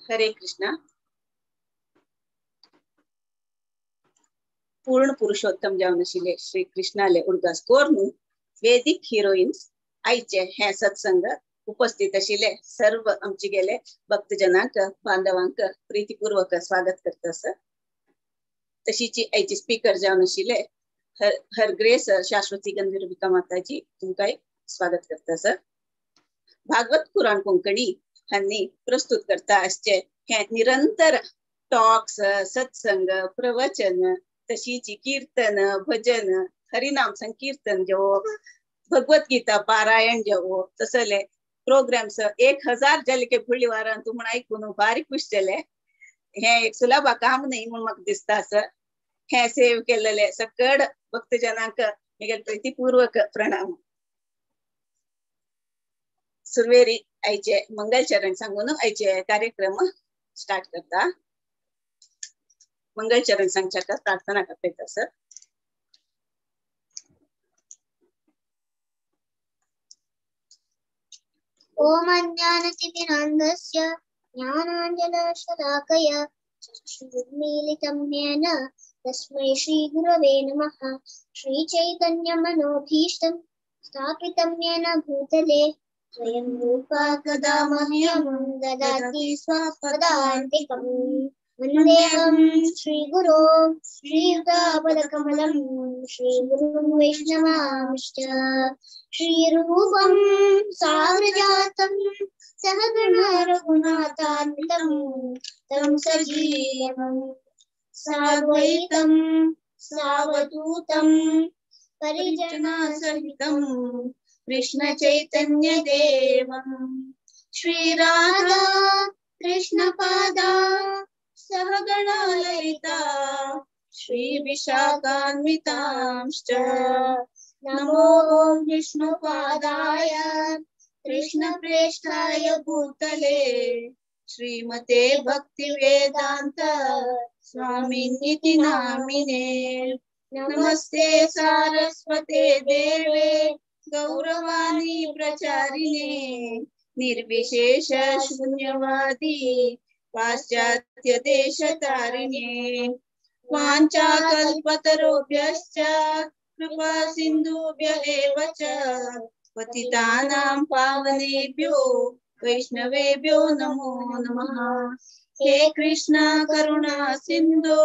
हरे कृष्णा. पूर्ण पुरुषोत्तम जावन आशिल्ले श्री कृष्णाले उडगास करून वेदीक हिरोईन्स आयचे हे सत्संग उपस्थित आशिल्ले सर्व आमचे गेले भक्तजनांक बांधवांक प्रीतीपूर्वक स्वागत करता सर. तशीची आयची स्पीकर जावन आशिल्ले हर ग्रेस शाश्वती गंधर्विका माताजी तुमकां स्वागत करता सर. भागवत पुराण कोंकणी हांणी प्रस्तुत करता आसचे हे निरंतर टॉक्स, सत्संग, प्रवचन, तशीची कीर्तन, भजन, हरिनाम संकीर्तन जेवो, भगवद्गीता पारायण जेवो, तसले प्रोग्राम्स 1000 जाले की फुडल्या वारान तूं म्हण आयकून भारी खुश जाले. हे एक सुलभ काम न्ही म्हूण म्हाका दिसता आसा. हे सेव केल्ले सकड भक्तजनांक म्हगेले प्रीतीपूर्वक प्रणाम. सुरवेरी आयचे मंगलचरण सांगून आयचे कार्यक्रम स्टार्ट करता. मंगलचरण सांगच्या प्रार्थना करता सर. ओम अज्ञानतिमिरान्धस्य ज्ञानाञ्जनशलाकया चक्षुरुन्मीलितं येन तस्मै श्रीगुरवे नमः. श्रीचैतन्यमनोभीष्टं स्थापितं येन भूतले स्वयं रूपा कदा मह्यं ददाति स्वपदान्तिकं. वन्देऽहं श्रीगुरो श्रीयुतापदकमलं श्रीगुरुं वैष्णवांश्च. श्रीरूपं साग्रजातं सहगण रघुनाथान्वितं तं सजीवं साद्वैतं सावधूतं परिजनसहितं कृष्ण चैतन्य देवं. श्री राधा कृष्ण पादा सहगण ललिता श्री विशाखान्वितांश्च. नमो विष्णुपादाय कृष्ण प्रेष्ठाय भूतले श्रीमते भक्तिवेदांत स्वामिनिति नामिने. नमस्ते सारस्वते देवे गौरवाणी प्रचारिणे निर्विशेष शून्यवादी पाश्चात्य देशतारिणे. वाञ्छाकल्पतरुभ्यश्च कृपा सिन्धुभ्य एव च पतितानां पावनेभ्यो वैष्णवेभ्यो नमो नमः. हे कृष्ण करुणा सिन्धो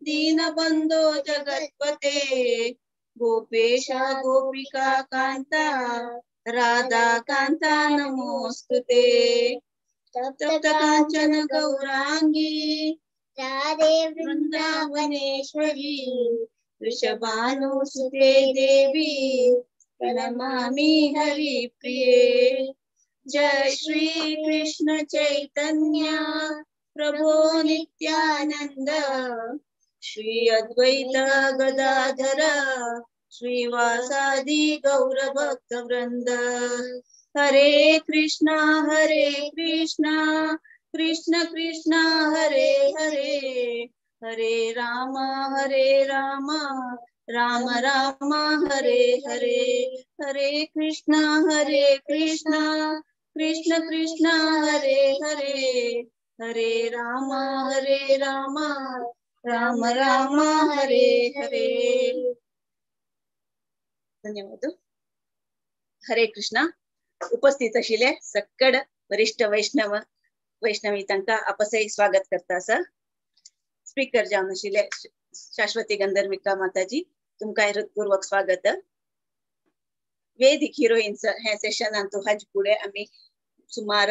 दीनबन्धो जगत्पते गोपेश गोपिका कांता राधा कांता नमोस्तुते. तप्त कांचन गौरांगी राधे वृंदावनेश्वरी वृषभानुसुते देवी प्रणमामि हरिप्रिये. जय श्री कृष्ण चैतन्य प्रभो नित्यानंद श्री अद्वैत गदाधर श्रीवासादि गौर भक्त वृंद. हरे कृष्णा हरे कृष्णा कृष्ण कृष्ण हरे हरे हरे राम राम राम हरे हरे. हरे कृष्णा कृष्ण कृष्ण हरे हरे हरे राम राम राम हरे हरे. धन्यवाद. हरे कृष्णा. उपस्थित आशिल्ले सक्कड वरिष्ठ वैष्णव वैष्णवी तांकां आपसय स्वागत करता सर. स्पीकर जावन आशिल्ले शाश्वती गंधर्विका माताजी तुमकां हृदपूर्वक स्वागत. वेदीक हिरोईन्स हे सेशनांतू हाजे फुडें आमी सुमार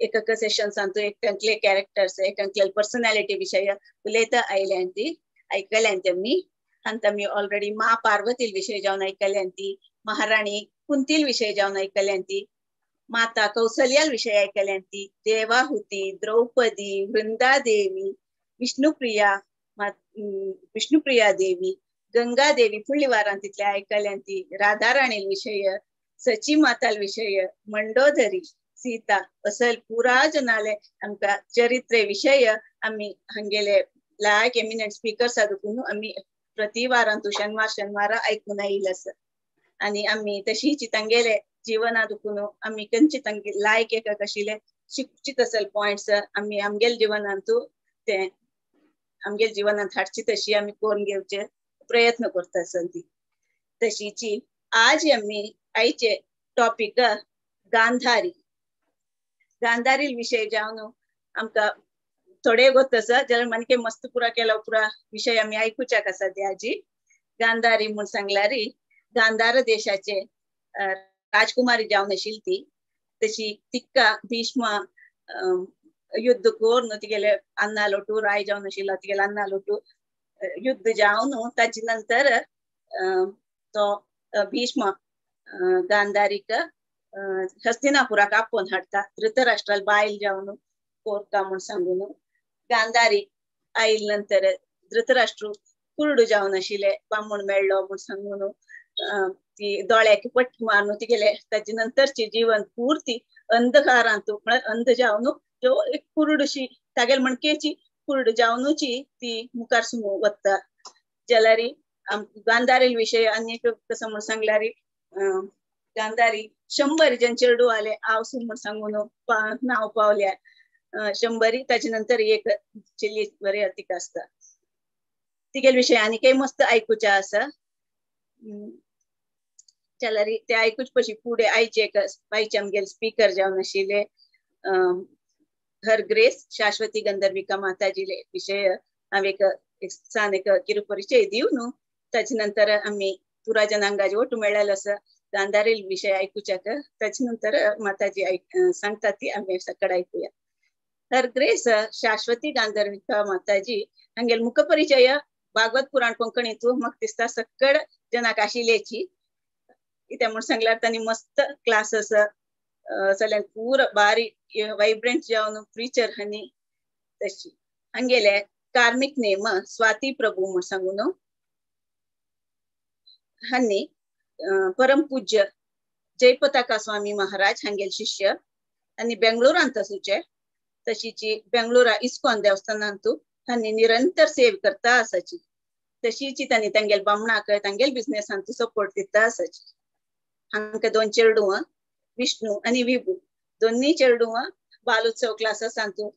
एक एक सेशन्सांतू एक अंकले कॅरेक्टर्स एक अंकले पर्सनॅलिटी विशय उलयता आयल्यान ती आयकल्यान आमी. आनी आमी ऑलरेडी मा पार्वतील विशय जावन आयकल्यान ती, महाराणी कुंतील विशय जावन आयकल्यान ती, माता कौसल्याल विशय आयकल्यान ती, देवाहुती, द्रौपदी, वृंदादेवी, विष्णुप्रिया विष्णुप्रिया देवी, गंगा देवी फुडल्या वारान तितले आयकल्यान ती, राधाराणी विशय, सची माताल विशय, मंडोदरी, सीता असल पुरा जनाले आमकां चरित्रे विशय आमी हांगेले लायक एमिनंट स्पीकर्स आदून आमी प्रति वारांतू शेनवार शेनवारा आयकून आयिल्ले आसा. आनी आमी तशीच तांगेले जीवना दुखून आमी खंयचे तांगे लायक एकाक आशिल्ले शिकची तसल पॉयंट्स आमी आमगेले जिवनांतू ते आमगेले जिवनांत हाडची तशी आमी करून घेवचे प्रयत्न करता आसली. तशीची आज आमी आयचे टॉपिक गांधारी. गांधारी विशय जावन आमकां थोडे गोत आसा जाल्यार मानके मस्त पुरा केला पुरा विशय आमी आयकुच्याक आसा ते आजी. गांधारी म्हूण सांगल्यारी गांधार देशाचे राजकुमारी जावन आशिल्ली ती. तशी तिका भीष्म युद्ध करून तिगेले अन्ना लोटू राय जावन आशिल्लो तिगेले अन्ना लोटू युद्ध जावन ताजे नंतर तो भीष्म गांधारीक हस्तिनापुराक आपोवन हाडटा धृतराष्ट्राल बायल जावन कोरता म्हूण सांगून. गांधारी आयल नंतर धृतराष्ट्र कुरडू जावन आशिल्ले बामूण मेळ्ळो म्हूण सांगून ती दोळ्याक पट मारून तिगेले ताजे नंतरची जीवन पुर्ती अंधकारांत म्हळ्यार अंध जावन जो एक कुरडूशी तागेले म्हणकेची कुरडू जावनूची ती मुखार सुमू वता. जाल्यार गांधारी विशय आनी कसो म्हूण सांगल्यार गांधारी 100 जन चेडू आले आवसू म्हूण सांगून नांव पावल्या 100. ताजे नंतर एक चेली बरी तिका आसता. तिगेले विशय आनी मस्त आयकुचे आसा. जाल्यार ते आयकूच पशी फुडें आयचे एक आयचे आमगेले स्पीकर जावन आशिल्ले हर ग्रेस शाश्वती गंधर्विका माताजीले विशय हांव एक सान एक किरु परिचय दिव न्हू. ताजे नंतर आमी पुरा जनांगाचे ओटू मेळ्ळेलो आसा गांधारी विशय आयकुच्याक. ताजे नंतर माताजी सांगता ती आमी सकड आयकुया. हर ग्रेस शाश्वती गांधर्विका माताजी हांगेले मुखपरिचय भागवत पुराण कोंकणीतू म्हाका दिसता सकड जनाक आशिल्ल्याची. कित्याक म्हूण सांगल्यार तांणी मस्त क्लासीस सगळ्यांक पुरा बारीक वायब्रंट जावन प्रिचर हांणी. तशी हांगेले कार्मिक नेम स्वाती प्रभू म्हूण सांगून हांणी परम पूज्य जयपताका स्वामी महाराज हांगेले शिष्य आनी बेंगळुरांत आसूचे. तशीची बेंगळुरा इस्कॉन देवस्थानांतू हांणी निरंतर सेव करता आसाची. तशीची तांणी तांगेले बामणाक तांगेले बिजनेसांतू सपोर्ट दिता आसाची. हांकां 2 चेडवां विष्णू आनी विभू दोन्ही चेडवां बालोत्सव क्लासीसांतू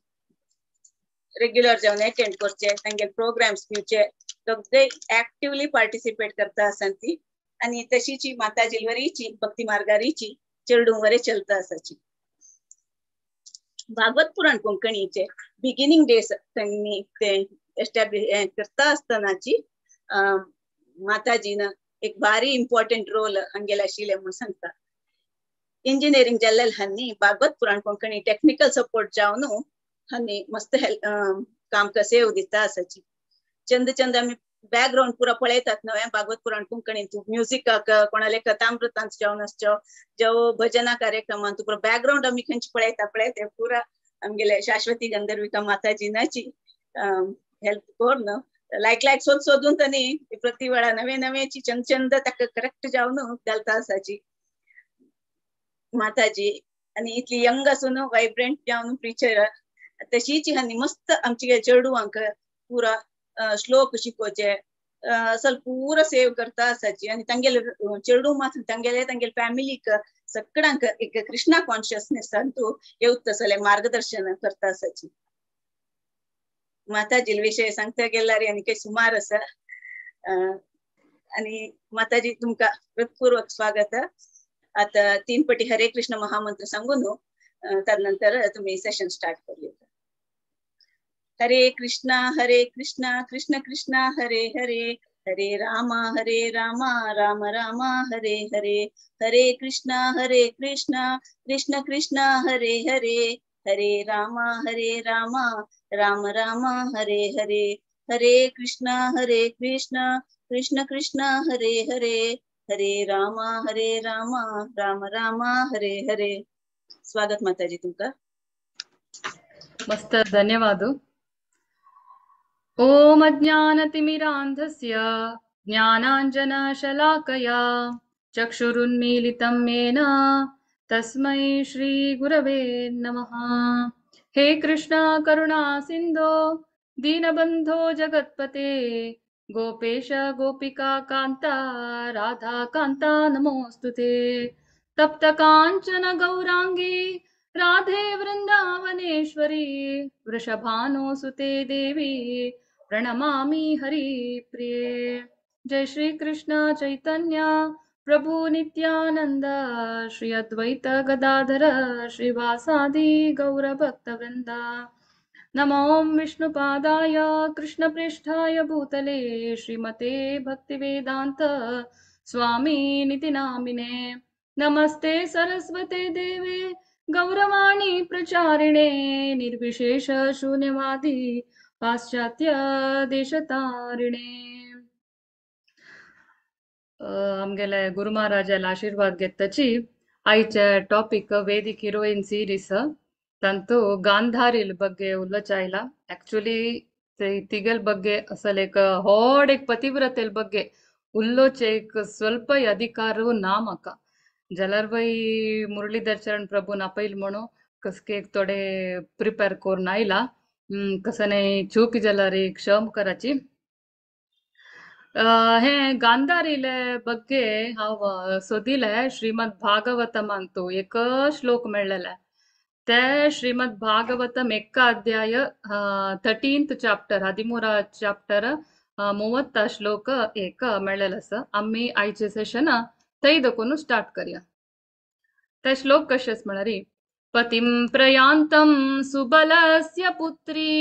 रेग्युलर जावन अटेंड करचे तांगेले प्रोग्राम्स घेवचे सगळे एक्टिवली पार्टिसिपेट करता आसा ती. आनी तशीची माताजी वरीची भक्ती मार्गारीची चेडूं वरे चलता आसाची. भागवत पुराण कोंकणीचे बिगिनींग डेज तांणी ते एस्टॅब्लिश करता आसतनाची माताजीन एक भारी इम्पॉर्टंट रोल हांगेले आशिल्ले म्हूण सांगता. इंजिनियरींग जाल्ले हांणी भागवत पुराण कोंकणी टॅक्निकल सपोर्ट जावन हांणी मस्त हेल्प काम सेव दिता आसाची. चंद चंद आमी बॅकग्रावंड पुरा पळयतात नव्या भागवत पुराण कोंकणींत म्युजिकाक कोणाले कथामृतांत जावन आसचो जो भजना कार्यक्रमांत पुरा बॅकग्रावंड आमी खंयचे पळयता पळयते पुरा आमगेले शाश्वती गंधर्विका माताजीनाची हेल्प करून लायक लायक सोद सोदून तांणी प्रति वेळा नवे नवेची चंद चंद ताका करेक्ट जावन घालता आसाची माताजी. आनी इतली यंग आसून वायब्रंट जावन प्रिचर तशीच हांणी मस्त आमचे चेडवांक पुरा श्लोक शिकोवचे असल पुरा सेव करता आसाची. आनी तांगेले चेडू मात तांगेले तांगेले फॅमिलीक सगळ्यांक एक कृष्णा कॉन्शियसनेसांतू येवत तसले मार्गदर्शन करता आसाची. माताजी विशय सांगता गेल्यार आनी काही सुमार आसा. आनी माताजी तुमकां हृत्पूर्वक स्वागत. आता 3 पटी हरे कृष्ण महामंत्र सांगून त्यानंतर तुम्ही सेशन स्टार्ट करूया. हरे कृष्णा कृष्ण कृष्ण हरे हरे, हरे रामा राम राम हरे हरे, हरे कृष्णा कृष्ण कृष्ण हरे हरे, हरे राम राम राम हरे हरे, हरे कृष्णा कृष्ण कृष्ण हरे हरे, हरे राम राम राम हरे हरे. स्वागत माताजी तुमका. मस्त, धन्यवाद. ओम अज्ञानतिमिरान्धस्य ज्ञानाञ्जनशलाकया चक्षुरुन्मीलितं येन तस्मै श्री गुरवे नमः। हे कृष्ण करुणा सिन्धो दीनबन्धो जगत्पते गोपेश गोपिका कान्ता राधा कान्ता नमोस्तुते। तप्त कांचन गौरांगी राधे वृंदावनेश्वरी वृषभानुसुते देवी प्रणमामि हरिप्रिये। जय श्री कृष्ण चैतन्य प्रभु नित्यानंद श्री अद्वैत गदाधर श्रीवासादि गौर भक्तवृंद। नमो विष्णुपादाय कृष्णप्रेष्ठाय भूतले श्रीमते भक्तिवेदांत स्वामी निति नामिने। नमस्ते सरस्वते देवे गौरवाणी प्रचारिणे निर्विशेष शून्यवादी पाश्चात्य देशतारिणे। आमगेले गुरु महाराजाला आशीर्वाद घेतची आयचे टॉपिक वेदिक हिरोईन सिरीज तांतू गांधारील ಬಗ್ಗೆ ಉಲ್ಲಚಾಯಿಲ್ಲ. ಆಕ್ಚುಲಿ ತಿಗಲ್ ಬಗ್ಗೆ ಅಸಲ್ एक होड एक ಪತಿವ್ರತೆಲ್ ಬಗ್ಗೆ ಉಲ್ಲೋಚೆ एक ಸ್ವಲ್ಪ ಅಧಿಕಾರವು ನಾಮಕ जलरबाई मुरलीधर चरण प्रभू आपयल म्हणून कसके एक थोडे प्रिपेर करून आयला कसने चूक जाल्यार क्षम कराची. हे गांधारीले ಬಗ್ಗೆ हांव सोदिले श्रीमद भागवतम अंतू एक श्लोक मेळ्ळेले. ते श्रीमद भागवतम एक अध्याय 13th chapter 13 chapter 30 श्लोक एक मेळ्ळेले आसा. आमी आयचे सेशन थंय दकून स्टार्ट करया. ते श्लोक कशेच म्हळ्यार पतिं प्रयांतं सुबलस्य पुत्री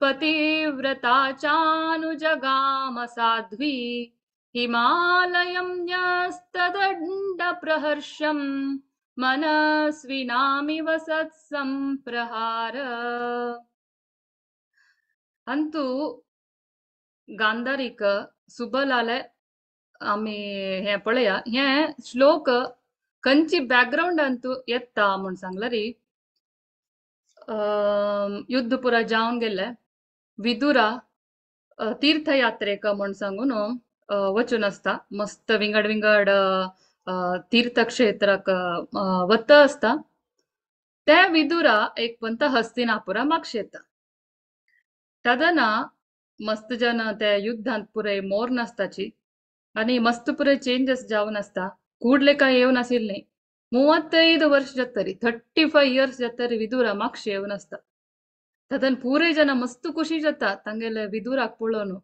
पतिव्रता चानुजगाम साध्वी हिमालयं न्यस्तदण्ड प्रहर्षं मनस्विनामिव सत्संप्रहार. अंतू गांधारीक सुबलाले आमी हे पळया हे श्लोक खंयची बॅकग्रावंड अंतू येता म्हूण सांगल्यार युद्ध पुरा जावन गेल्ले विदुरा तीर्थयात्रेक म्हूण सांगून वचून आसता. मस्त विंगड विंगड तीर्थक्षेत्राक वता आसता. ते विदुरा एक पंत हस्तिनापुरा मागशे येता. तेन्ना मस्त जन ते युद्धांत पुराय मोर नासताची आनी मस्त पुराय चेंजस जावन आसता. कूडले काय येवन आशिल्ले 35 वर्ष जातरी 35 इयर्स जातरी विदुरा मागशे येवन आसता. तदन पुराय जन मस्त खुशी जाता तांगेले विदुराक पळोवन.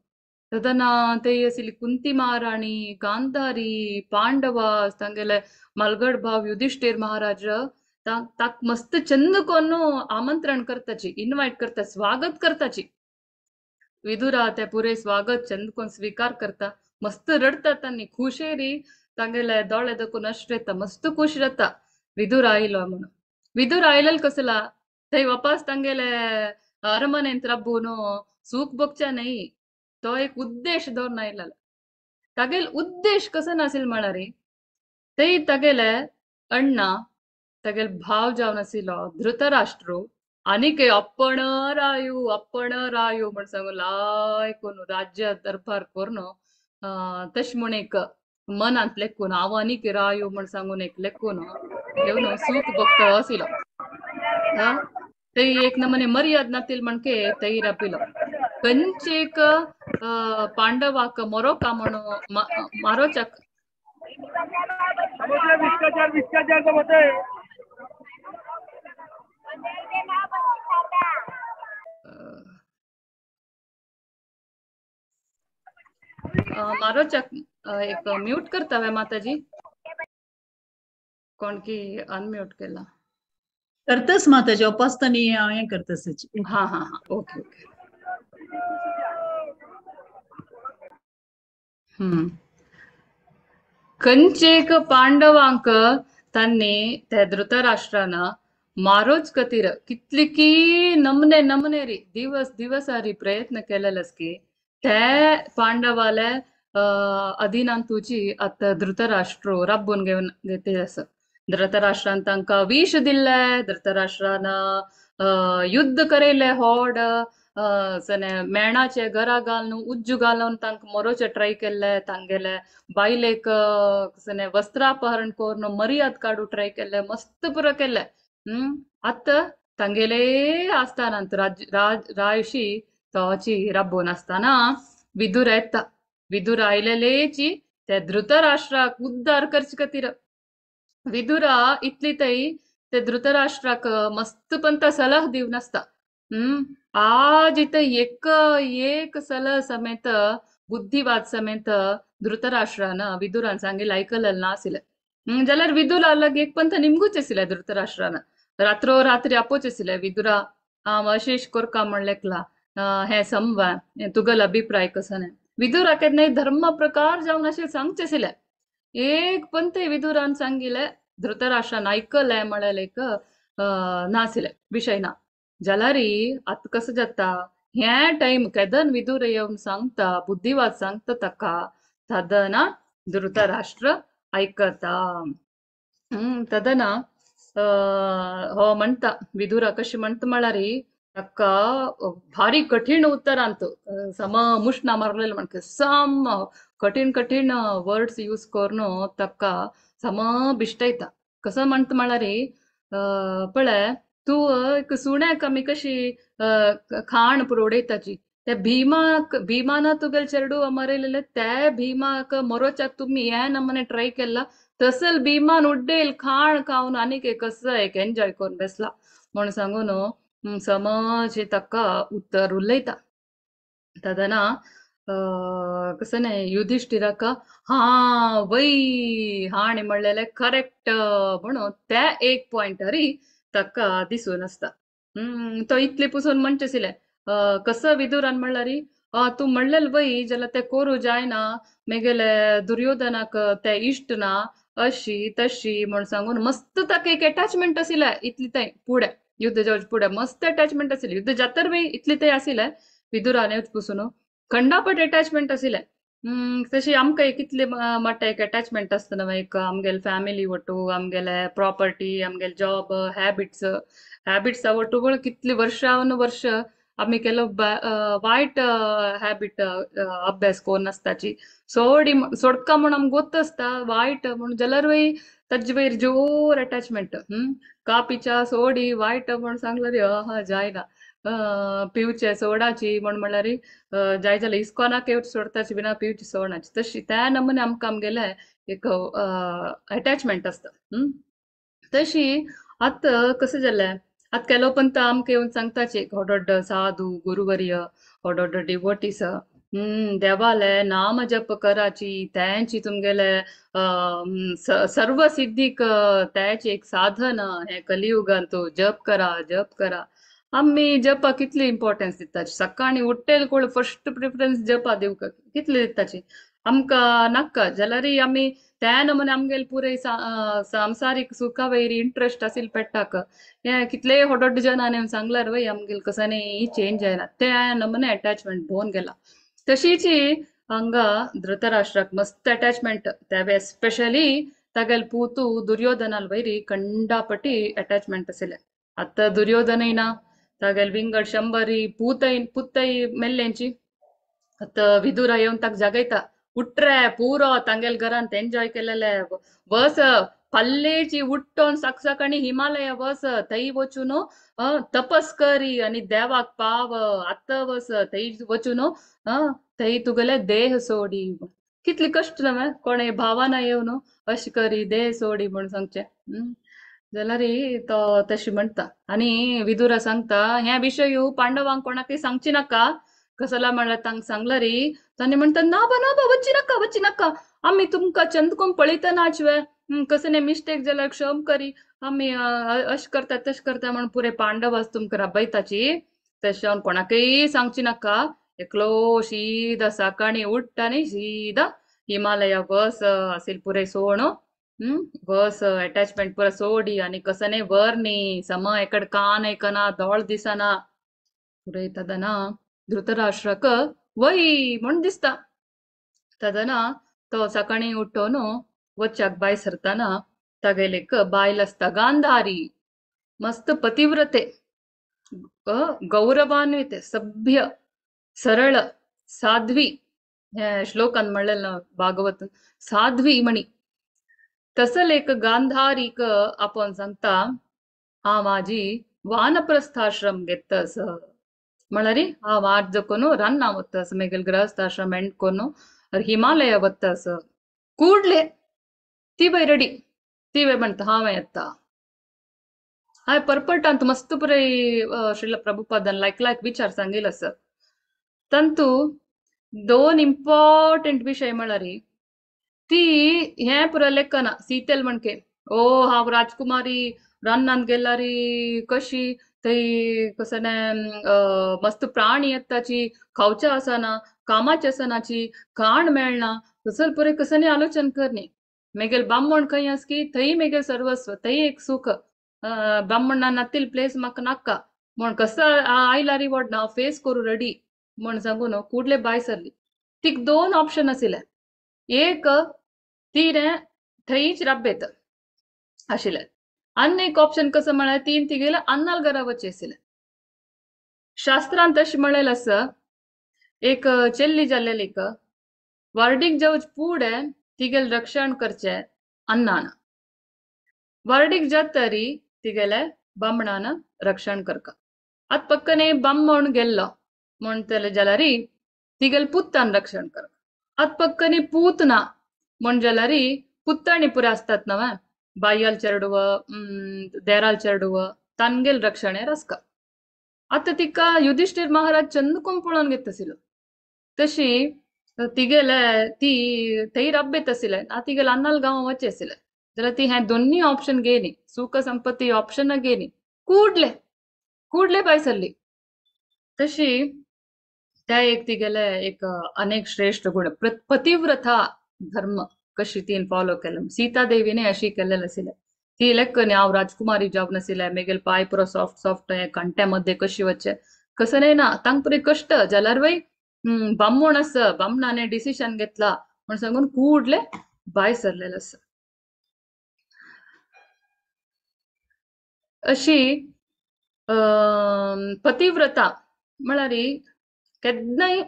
तदना ते आशिल्ली कुंती महाराणी गांधारी पांडवा तांगेले मलगड भाव युधिष्ठिर महाराज ताक मस्त चंद कोन्न आमंत्रण करताची इनवायट करता स्वागत करताची. विदुरा ते पुरे स्वागत चंद कोन स्वीकार करता. मस्त रडता तांणी खुशेरी तांगेले दोळे दकून अश्रू येता. मस्त खुश जाता विदुर आयलो म्हणून. विदुर आयलेल कसला थंय वापस तांगेले अरमनेंत राबून सूख भोगच्या न्हय तो एक उद्देश दवरून आयलेलो. तागेल उद्देश कसो नाशिल्लो म्हळ्यार थंय तागेले अण्णा तागेल भाव जावन आशिल्लो धृतराष्ट्र आनीक आपण रायू आपण रायू म्हण सांगून लायकून राज्य दरबार करून तशें म्हूण एक मनांत लेखून हांव आनीक रायू म्हण सांगून एक लेखून घेवन सूख भोगता आशिल्लो. थंय एक नमने मर्याद नातील म्हणके थंय राबिलो खंयचे एक पांडवाक मोरोका म्हणून मारोचाक मारोचाक एक म्यूट करता वे माताजी कोण की अनम्यूट केला करतस माताजी उपासतनी हांव करतस. हा हा हा ओके ओके. खंयचेक पांडवांक तांणी ते धृतराष्ट्रान मारोच खातीर कितली की नमने नमने री दिवस दिवसारी प्रयत्न केलेलेस की ते पांडवाले अधीनांतूची आतां धृतराष्ट्र राबून घेवन घेतले आसा. धृतराष्ट्रान तांकां विश दिल्ले धृतराष्ट्रान युद्ध करयले होड सने मेणाचे घरा घालून उज्जू घालून तांकां मोरोचे ट्राय केल्ले. तांगेले बायलेक सने वस्त्रापहरण करून मर्याद काडू ट्राय केल्ले मस्त पुरो केल्ले. आतां तांगेले आस्थानांत रायशी तोची राबोवन आसतना विदुर येता. विदुर आयलेलेची ते धृतराष्ट्राक उद्धार करचे खातीर विदुरा इतली थंय ते धृतराष्ट्राक मस्त पंत सलह दिवन आसता. आज इथं एक एक सलह समेत बुद्धिवाद समेत धृतराष्ट्रान विदुरान सांगितलं ऐकलेलं नासिले. जाल्यार विदुरा लग एक पंथ निमगूच आशिल्ले धृतराष्ट्रान. रात्रो रात्री आपोच आशिल्ले विदुरा हांव अशेश कोरका म्हणलेकला हें समवा तुगल अभिप्राय कसो न्ही. विदुरा केन्नाय धर्म प्रकार जावन अशें सांगचें आशिल्लें. एक पंथ विदुरान सांगिल्लें धृतराष्ट्रान आयकलें म्हळ्यार एक नाशिल्लें विशय ना. जाल्यार आतां कसो जाता हें टायम केदन विदुर येवन सांगता बुद्धिवाद सांगता ताका तदना धृतराष्ट्र आयकता. तदना हो म्हणटा विदुरा कशें म्हणटा म्हळ्यार ताका भारी कठीण उत्तरांत सम मुश्णा मारलेलें म्हणटा सम कठीण कठीण वर्ड्स यूज करून ताका सम बिश्टयता. कसो म्हणटा म्हळ्यार पळय तूं एक सुण्याक आमी कशी खाण पुरो उडयताची त्या भीमाक भीमान तुगेले चेडू मरयलेले त्या भीमाक मरोच्याक तुमी हे नमने ट्राय केला तसल भीमान उड्डेल खाण खावन आनीक एक कसो एक एन्जॉय करून बेसला म्हूण सांगून समज ताका उत्तर उलयता. तदना कसं न्ही युधिष्ठिराक हा वय हाणें म्हणलेलें करेक्ट म्हणून त्या एक पॉयंटारी ताका दिसून आसता. तो इतले पसून म्हणचे आशिल्लें कसो विदुरान म्हणल्यार तूं म्हणलेलें वय जाल्यार तें करूं जायना मेगेले दुर्योधनाक ते इश्ट ना अशी तशी म्हूण सांगून मस्त ताका एक एटॅचमेंट आशिल्लें इतली थंय फुडें युद्ध जावचे फुडें मस्त एटॅचमेंट आशिल्लें. युद्ध जातर बी इतली थंय आशिल्लें विदुरान येवचे पसून खंडापट एटॅचमेंट आशिल्लें. तशी आमकां एक कितले मोठे एक एटॅचमेंट आसता न्हू एक आमगेले फॅमिली वटू आमगेले प्रॉपर्टी आमगेले जॉब हॅबिट्स हॅबिट्सा वटू कितली वर्षान वर्ष आमी केलो वायट हॅबिट अभ्यास करून आसताची सोडी सोडका म्हूण आमकां गोत्त आसता वायट म्हूण जाल्यार वय ताजे वयर जोर एटॅचमेंट. कापिच्या सोडी वायट म्हूण सांगल्यार हा जायना पिवचे सोडाची म्हण म्हणल्यार जाय जाल्यार इस्कॉनाक येवचे सोडताची बिना पिवची सोडाची तशी त्या नमुने आमकां आमगेलें एक एटॅचमेंट आसता. तशी आतां कसें जालें आतां केलो पंत आमकां येवन सांगताची व्हड साधू गुरुवर्य व्हड व्हड डिवोटीस देवाले नाम जप कराची तेंची तुमगेले सर्व सिद्धीक तेचें एक साधन हें कलियुगांत जप करा जप करा. आमी जपाक कितली इम्पॉर्टन्स दिताची सकाळीं उठ्ठेल कोण फर्स्ट प्रिफरन्स जपा दिवंक कितली दिताची आमकां नाका जाल्यार आमी त्या नमुने आमगेले पुराय सांसारीक सुखा वयर इंट्रस्ट आशिल्ले पेट्टाक हें कितलेय व्हड व्हड जनांनी सांगल्यार वय आमगेले कसानी चेंज जायना त्या नमुने एटॅचमेंट भोवन गेला. तशीच हांगा धृतराष्ट्राक मस्त एटॅचमेंट त्या स्पेशली तागेले पूतू दुर्योधनाल वयर कंडापटी एटॅचमेंट आशिल्लें. आतां दुर्योधनय ना तागेले विंगड शंबरी पूतय पुत्तय मेल्ल्यांची. आतां विदुरा येवन ताका जागयता उठरे पुरो तांगेले घरांत एन्जॉय केलेले वस पल्लेची उठ्ठोन सकसकणी हिमालया वस थंय वचून तपस करी आनी देवाक पाव आतां वस थंय वचून थंय तुगेले देह सोडी. कितले कश्ट न्हय कोणे भावना येवन अशें करी देह सोडी म्हूण सांगचें. जाल्यार तो तशें म्हणटा आनी विदुरा सांगता हे विशय पांडवांक कोणाकय सांगची नाका. कसला म्हणल्यार तांकां सांगल्यार तांणी म्हणटा ना बा ना बा वच्ची नाका वच्ची नाका आमी तुमकां चंदकोम पळयता नाचवे कसले मिस्टेक जाल्यार क्षम करी आमी अशें करता तशें करता म्हण पुरे पांडवास तुमकां राबयताची. तशें हांव कोणाकय सांगची नाका एकलो शीदा सकाळीं उठ्ठा आनी शीदा हिमालया वस आशिल्लें पुराय सोण वस एटॅचमेंट पुरा सोडी आनी कसने वर न्ही सम एकड कान आयकना दोळ दिसना पुराय तदना धृतराष्ट्राक वय म्हूण दिसता. तदना तो सकाळीं उठोन वच्चाक भायर सरतना तागेले एक बायल आसता गांधारी मस्त पतिव्रते गौरवान्वित सभ्य सरळ साध्वी हे श्लोकान म्हणलेलं भागवत साध्वी म्हणी तसल एक गांधारीक आपोवन सांगता हांव आजी वानप्रस्थाश्रम घेतस म्हळ्यार हांव आज जकोन रान्ना वतस मेगेल गृहस्थाश्रम एंड कोन हिमालय वतस ಕೂಡ್ಲೆ ತೀವೈ ರೆಡಿ ತೀವೆ म्हणटा हांवें येता. हाय परपटांत मस्त पुराय श्रील प्रभुपादान लायक लायक विचार सांगेल आसा. तांतू दोन इम्पॉर्टंट विशय म्हळ्यार ती हें पुराय लेखना सीतेल म्हणके ओ हांव राजकुमारी रानांत गेल्यारी कशी थंय कसं मस्त प्राणी येताची खावचे आसना कामाचे आसनाची खाण मेळना तसं पुरे कसं आलोचन करणे मेगेल बामण खंय आस की थंय मेगेल सर्वस्व थंय एक सुख ब्राह्मणा नातील प्लेस म्हाका नाका म्हण कसं आयला रिवॉर्ड ना फेस करू रेडी म्हण सांगून कुडले बाय सरली. तिक दोन ऑप्शन आशिल्ले, एक ती थंयच राबेत आशिल्ले आनी एक ऑप्शन कसं म्हळ्यार तीन तिगेले अन्नाल घरा वचचें आशिल्लें. शास्त्रांत तशें म्हणलेलें आसा एक चेल्ली जाल्लेली वार्डीक जावच पुडें तिगेलें रक्षण करचें अन्नान, वार्डीक जातरी तिगेले बामणान रक्षण करका. आतां पक्कने बामण गेल्लो म्हणटले जाल्यार तिगेले पुतान रक्षण करका. आतां पक्कने पूत ना म्हण जाल्यार पुत्ताणी पुरे आसतात न्हय बायल चेडव देराल चेडव तांगेल रक्षण आसका. आतां तिका युधिष्ठिर महाराज चंद कोण पळोवन घेत आशिल्लो तशी तिगेले ती थंय राबेत आशिल्ले आतां तिगेले अन्नाल गांव वचचें आशिल्लें जाल्यार ती हें दोन्ही ऑप्शन घेयली सुख संपत्ती ऑप्शन घेयली कुडले कुडले भायर सरली. तशी त्या एक तिगेले एक अनेक श्रेष्ठ गुण पतिव्रता धर्म कशी तीन फॉलो केले. सीता देवीने अशी केलेलं आशिल्लें ती लेख हांव राजकुमारी जावन नाशिल्लें मेगेल पाय पुरो सॉफ्ट सॉफ्ट कंट्यामध्ये कशी वचचें कसं नाही ना तांकां पुरे कश्ट जाल्यार वय बामण आसा बामणाने डिसिशन घेतला म्हण सांगून कुडले भायर सरलेलें आसा. अशी पतिव्रता म्हळ्यार केन्नाय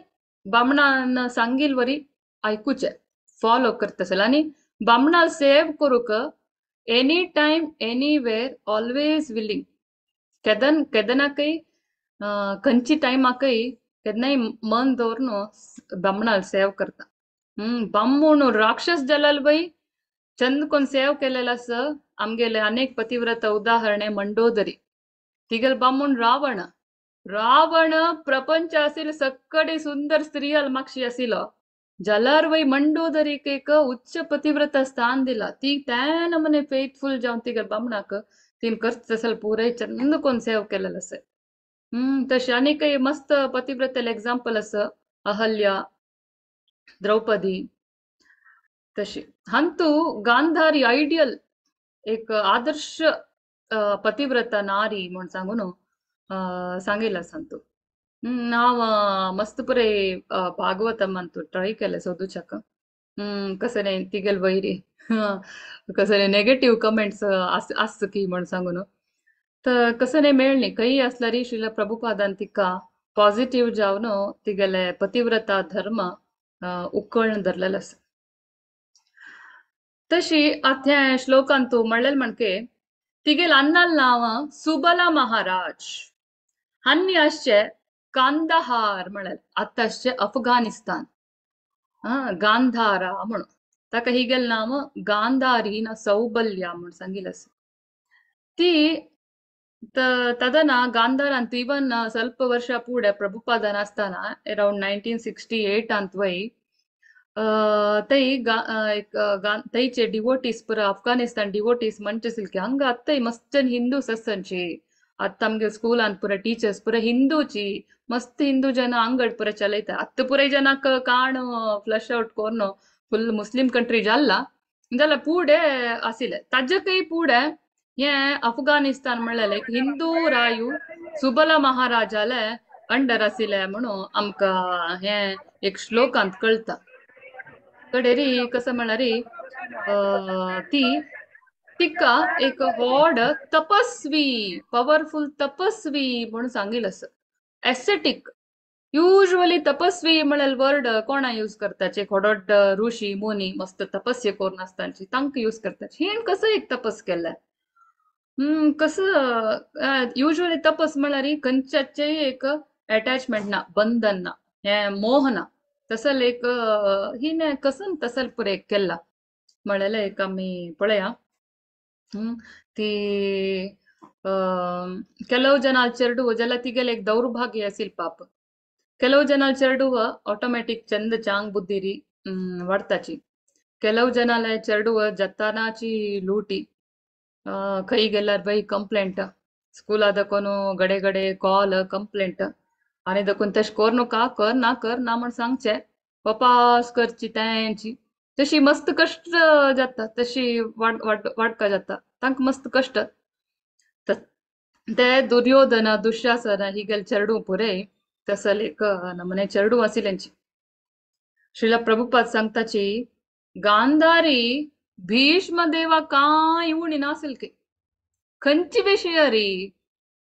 बामणान सांगील वरी आयकुचें फॉलो करता आसले आनी बामणाक सेव करूंक any time anywhere always willing केदन केदनाकय खंयची टायमाकय केन्नाय मन दवरून बामणाक सेव करता. बामण राक्षस जाल्यार बाई चंद कोण सेव केलेलो आसा. आमगेले अनेक पतिव्रत उदाहरणे मंडोदरी तिगेल बामण रावण रावण प्रपंच आशिल्ले सक्कडे सुंदर स्त्रियाल मागशी आशिल्लो जाल्यार वय मंडोदरीक एक उच्च पतिव्रत स्थान दिला. ती त्या नमने फेथफुल जावन तिगेल बामणाक तीन करता आसले पुराय चंद कोण सेव केलेलो आसा. तशें आनीकय मस्त पतिव्रतेले एग्जाम्पल आसा अहल्या द्रौपदी. तशी हांतू गांधारी आयडियल एक आदर्श पतिव्रता नारी म्हण सांगून सांगिल्लें आसा हांतू. हांव मस्त पुराय भागवतम अंतू ट्राय केलें सोदूच्याक कसं न्ही तिगेल वयरी कसं नेगेटीव कमेंट्स आस की म्हण सांगून तर कसं न्ही मेळ्ळी खंय आसल्यार श्रील प्रभुपादान तिका पॉझिटिव्ह जावन तिगेले पतिव्रता धर्म उकळून धरलेलो आसा. तशी आतां श्लोकांतू म्हणलें म्हणके तिगेल अन्नाल नांव सुबला महाराज हांणी आसचे कांदाहार म्हळ्यार आतां आसचे अफगाणिस्तान गांधारा म्हणून ताका हिगेल नांव गांधारी ना सौबल्या म्हूण सांगिल्लें आसा. ती तदना गांधारांत इवन ಸ್ವಲ್ಪ ವರ್ಷ ಪೂಡೆ ಪ್ರಭುಪಾದನ आसतना अरावंड 1968 वय तै तैचे डिवोटीस पुरा अफगाणिस्तान डिवोटीस म्हणचे आशिल्ले की हांगा आत्ताय मस्त जन हिंदूस आसनची आत्तां आमगे स्कुलान पुरा टिचर्स पुरा हिंदूची मस्त हिंदू जन अंगड पुरा चलयता आत्तां पुराय जनाक काण फ्लश आवट कोन्न फुल मुस्लीम कंट्री जाल्ला जाल्यार पुढे आशिल्ले ताजेकय पुढे हें अफगाणिस्तान म्हणलें एक हिंदू रायू सुबला महाराजाले अंडर आशिल्लें म्हणून आमकां हें एक श्लोकांत कळटा. कडेरी कसं म्हळ्यार ती तिका एक व्हड तपस्वी पवरफुल तपस्वी म्हणून सांगिल्लें आसा. एसेटीक युज्वली तपस्वी म्हळ्यार वर्ड कोणा यूज करताचे व्हड ऋषी मुनी मस्त तपस्या करून आसताची तांकां यूज करताची. हेण कसं एक तपस केल्लें कसं युज्वली तपस म्हळ्यार खंयच्याचेय एक अटॅचमेंट ना बंधन ना हें मोह ना तसल एक हिणें कसन तसल पुराय केल्ला म्हणलेलें एक आमी पळया. ती ಕೆಲವು ಜನ ಚರ್ಡುವ ಜಲ ತಿಗೆಲೆ ದೌರ್ಭಾಗ್ಯ ಅಸಿಲ್ ಪಾಪ. ಕೆಲವು ಜನ ಚರ್ಡುವ ಆಟೋಮ್ಯಾಟಿಕ್ ಚಂದ ಚಾಂಗ್ ಬುದ್ಧಿರಿ ವಾಡ್ತಾಚಿ. ಕೆಲವು ಜನ ಚರ್ಡುವ ಜತ್ತಾನಾಚಿ ಲೂಟಿ, ಕೈಗೆಲ್ಲಾರ ಬೈ ಕಂಪ್ಲೇಂಟ್, ಸ್ಕೂಲ್ ಆದಕೋನು ಗಡೆ ಗಡೆ ಕಾಲ್ कंप्लेंट आनी देखून तशें कर नका, कर ना कर ना म्हण सांगचें, वपास करची तेंची तशी मस्त कश्ट जाता, तशी वाड वाड वाडका जाता तांकां मस्त कश्ट. ते दुर्योधन दुशासन ही गेल चेडूं पुरय तसल एक नमने चेडूं आशिल्ल्यांची. श्रील प्रभुपाद सांगताची गांधारी भीष्म देवा कांय उणी नासिल की खंयची विशयारी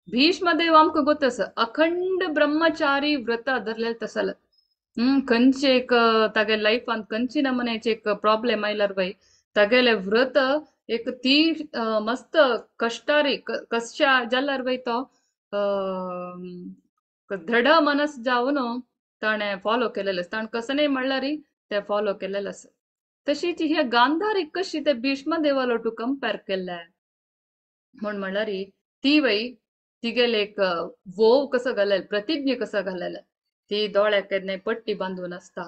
भीष्मदेव आमकां गोत आसा अखंड ब्रह्मचारी व्रत धरलेले तसल. खंयचे एक तागे लायफान खंयची नमनेचे एक प्रॉब्लेम आयल्यार बाय तागेले व्रत एक ती मस्त कश्टारी कश्या जाल्यार बाय तो दृढ मनस जावन ताणें फॉलो केलेलें आसा, ताणें कसलें म्हणल्यार तें फॉलो केलेलें आसा. तशीच हे गांधारी कशी ते भीष्मदेवालो टू कंपेर केल्लें म्हण म्हणल्यार ती वय तिगेले एक वोव कसो घालेल, प्रतिज्ञा कसो घालेले, ती दोळ्याक केन्नाय पट्टी बांदून आसता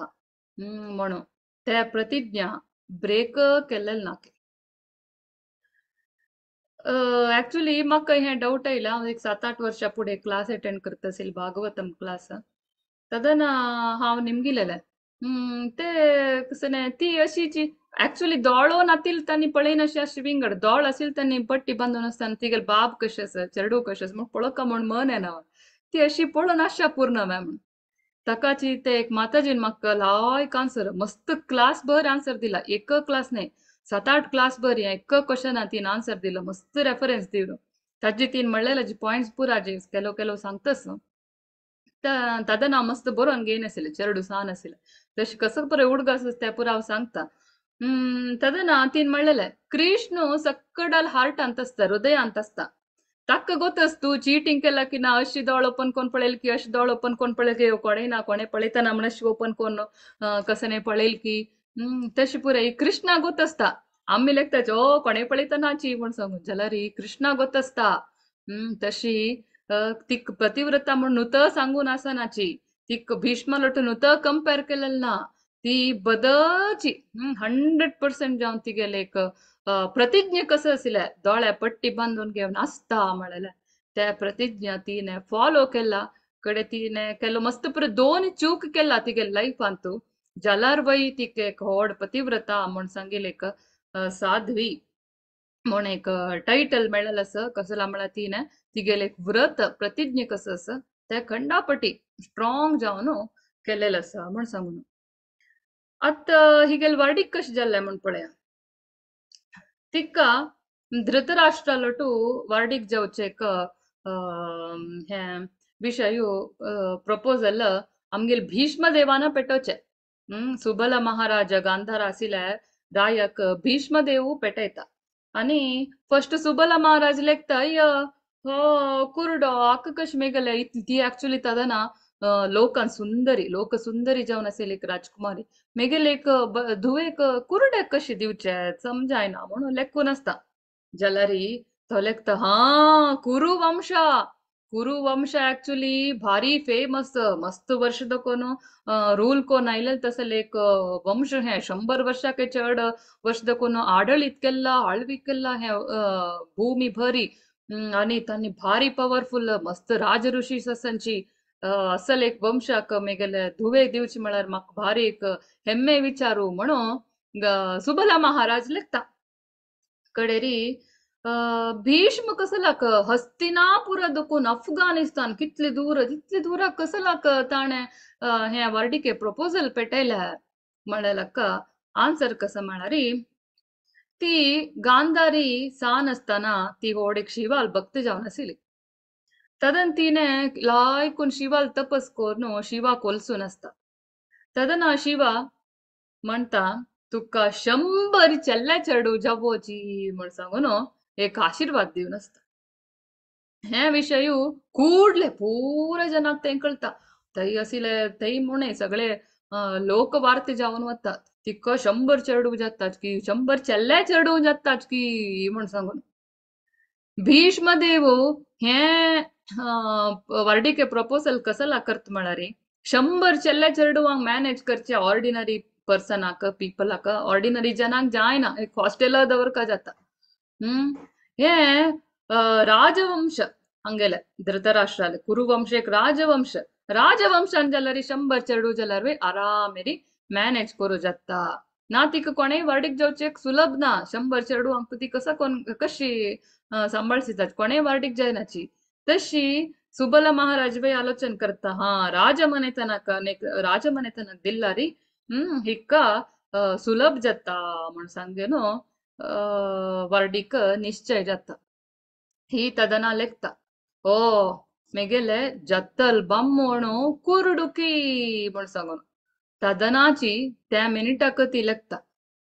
म्हणून त्या प्रतिज्ञा ब्रेक केल्लेले ना. ऍक्च्युली म्हाका हें डावट आयला, हांव एक 7-8 वर्सां फुडें क्लास अटेंड करता आशिल्लें, भागवतम क्लास, तेन्ना हांव निमगिलेलें ते कसलें ती अशीची ऍक्च्युली दोळो नातील तांणी पळयनाशी अशी विंगड दोळ आशिल्ले तांणी पट्टी बांदून आसतना तिगेले बाब कशें आसा चेडूं कशें आसा म्हूण पळोवका म्हूण मन येना, ती अशी पळोवन आशा पूर्ण मॅम म्हूण. ताकाची ते एक माताजीन म्हाका लायक आन्सर मस्त क्लास भर आन्सर दिला, एक क्लास न्हय 7-8 क्लास भर ह्या एक क्वेश्चना तीन आन्सर दिलो, मस्त रेफरन्स दिलो. ताजी तीन म्हणलेले जी पॉयंट्स पुरा जे केलो केलो सांगतास तादा हांव मस्त बरोवन घेयनाशिल्लें, चेडूं सान आशिल्लें तशें कसो बरें उडगास आसा तें पुरा हांव सांगता. तदना तीन म्हणलेले कृष्ण सक्कडाल हार्टांत आसता, हृदयांत आसता, ताका गोतस तूं चिटींग केला की ना, अशी दोळ ओपन कोण पळयल की अशी दोळ ओपन कोण पळयल की कोणें ना कोणें पळयतना म्हण अशी ओपन कोण कसं पळयल की तशी पुराय कृष्णा गोत आसता. आमी लेखताचे ओ कोणें पळयतनाची म्हण सांगून जाल्यार कृष्णा गोत आसता. तशी ती पतिव्रता म्हण नुत सांगून आसनाची, ती भीष्म लोटू नुत कंपेर केलेलं ना, ती बदची 100% जावन तिगेले एक प्रतिज्ञा कसं आशिल्लें दोळ्या पट्टी बांदून घेवन आसता म्हणलें त्या प्रतिज्ञा तिणें फॉलो केला कडे तिणें केलो मस्त पुरो 2 चूक केला तिगे लायफांत जाल्यार वय तिका एक व्हड पतिव्रता म्हूण सांगिल्लें एक साध्वी म्हूण एक टायटल मेळ्ळेलें आसा. कसला म्हळ्यार तिणें तिगेलें एक व्रत प्रतिज्ञा कसं आसा तें खंडापटी स्ट्रॉंग जावन केलेलें आसा म्हूण सांगून. आतां हिगेले वार्डीक कशें जाल्लें म्हूण पळया. तिका धृतराष्ट्रालोटू वार्डीक जावचें एक हें विशय प्रपोजल आमगेले भीष्मदेवान पेटोवचें. सुबल महाराज गांधार आशिल्ले रायक भीष्मदेव पेटयता आनी फर्स्ट सुबल महाराज लेखता हो कुरडो आक कशें मेगले ती ऍक्च्युली तेन्ना लोकान सुंदरी लोक सुंदरी जावन आशिल्ली एक राजकुमारी मेगेले एक धुवेक कुरड्याक कशें दिवचें समजायना म्हणून लेखून आसता. जाल्यार तो लेखता हा कुरुवंशा, कुरुवंश ऍक्च्युली भारी फेमस मस्त वर्ष दकोन रूल कोन आयले तसले एक वंश हें 100 वर्षाके चड वर्ष दकोन आडळीत केल्ला आळवी केल्ला हें भूमी भरी आनी तांणी भारी पवरफुल मस्त राजऋषी आसांची असल एक वंशाक मेगेले धुवेक दिवची म्हळ्यार म्हाका भारी एक हेम्मे विचारू म्हणून सुबला महाराज लेखता. कडेरी भीष्म कसलाक हस्तिनापुरा दकून अफगाणिस्तान कितले दूर तितले दूरा कसलाक ताणें हें वार्डिके प्रपोजल पेटयल्या म्हणल्यार आन्सर कसो म्हळ्यार ती गांधारी सान आसतना ती व्हड एक शिवाल भक्त जावन आशिल्ली. तदन तिणें लायकून शिवाल तपस करून शिवा कोलसून आसता. तदना शिवा म्हणटा तुका 100 चेल्ले चेडूं जावोची म्हण सांगून एक आशिर्वाद दिवन आसता. हे विशय कुडले पुरा जनाक तें कळटा. थंय आशिल्ले थंय म्हणे सगळे लोक वार्ते जावन वतात तिका 100 चेडूं जातात की 100 चेल्ले चेडूं जातात की म्हण सांगून. भीष्मदेव हे वार्डिके प्रपोजल कसला करत म्हळ्यार 100 चेल्ले चेडवांक मॅनेज करचे ऑर्डिनरी पर्सनाक, पिपलाक, ऑर्डिनरी जनांक जायना, एक हॉस्टेला दवरका जाता. हे राजवंश हांगेले धृतराष्ट्राले कुरुवंश एक राजवंश, राजवंशान जाल्यार 100 चेडू जाल्यार आरामेरी मॅनेज करूं जाता ना. तिका कोणेय वार्डीक जावचें सुलभ ना. 100 चेडवांक ती कसो कोण कशी सांबाळसितात, कोणेय वार्डीक जायनाची. तशी सुबल महाराज बाई आलोचन करता, हा राजमनेतनाक राजमनेतनाक दिल्लारी हिका सुलभ जाता म्हण सांगे न्हू वार्डीक निश्चय जाता. ही तदना लेखता, ओ मेगेले जत्तल बामोणू कुरडुकी म्हण सांगून तदनाची त्या मिनिटाक ती लेखता.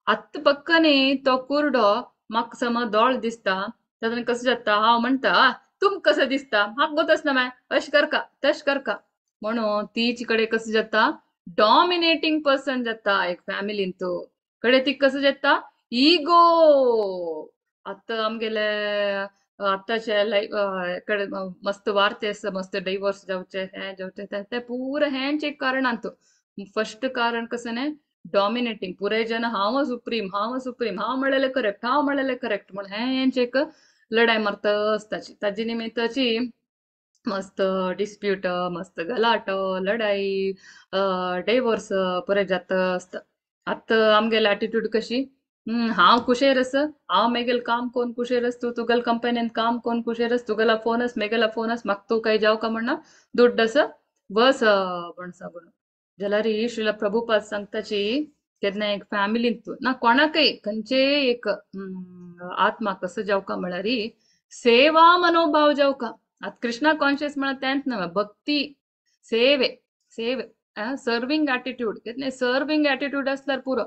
आत्त पक्कने तो कुरडो म्हाका सम दोळ दिसता, तदन कसो जाता हांव म्हणटा तुम कसं दिसता म्हाका गोतच ना माय, अश करका तश करका म्हणून तिचे कडेन कसं जाता डॉमिनेटिंग पर्सन जाता एक फॅमिलीन. तो कडे ती कसं जाता इगो. आतां आमगेले आतांचे लायफ कडे मस्त वार्ते आसा, मस्त डायवोर्स जावचे हें जावचे तें पुरा हेंच एक कारणान. तो फर्स्ट कारण कसं न्ही डॉमिनेटिंग, पुराय जन हांव सुप्रीम, हांव सुप्रीम, हांव म्हणलेलें करेक्ट, हांव म्हणलेलें करेक्ट म्हण हेंच एक लढाई मारता आसताची. ताजी निमित्ताची मस्त डिस्प्यूट, मस्त गलाटो, लढाई, डायवोर्स पुराय जाता आसता. आतां आमगेले एटिट्यूड कशी, हांव कुशेर आसा, हांव मेगेल काम कोन कुशेर आस, तूं तुगेल कंपनीन काम कोन कुशेर आस, तुगेला फोन आस, मेगेला फोन आस, म्हाका तूं काय जावका म्हणना दुड्ड आसा बस म्हण सांगून. जाल्यार श्रील प्रभुपाद सांगताची केन्ना एक फॅमिलीन तूं ना कोणाकय खंयचेय एक आत्मा कसो जावका म्हळ्यार सेवा मनोभाव जावका. आतां कृष्णा कॉन्शियस म्हळ्यार तेंच न्हय, भक्ती, सेवे, सेवे, सर्विंग एटिट्यूड. कितने सर्विंग एटिट्यूड आसल्यार पुरो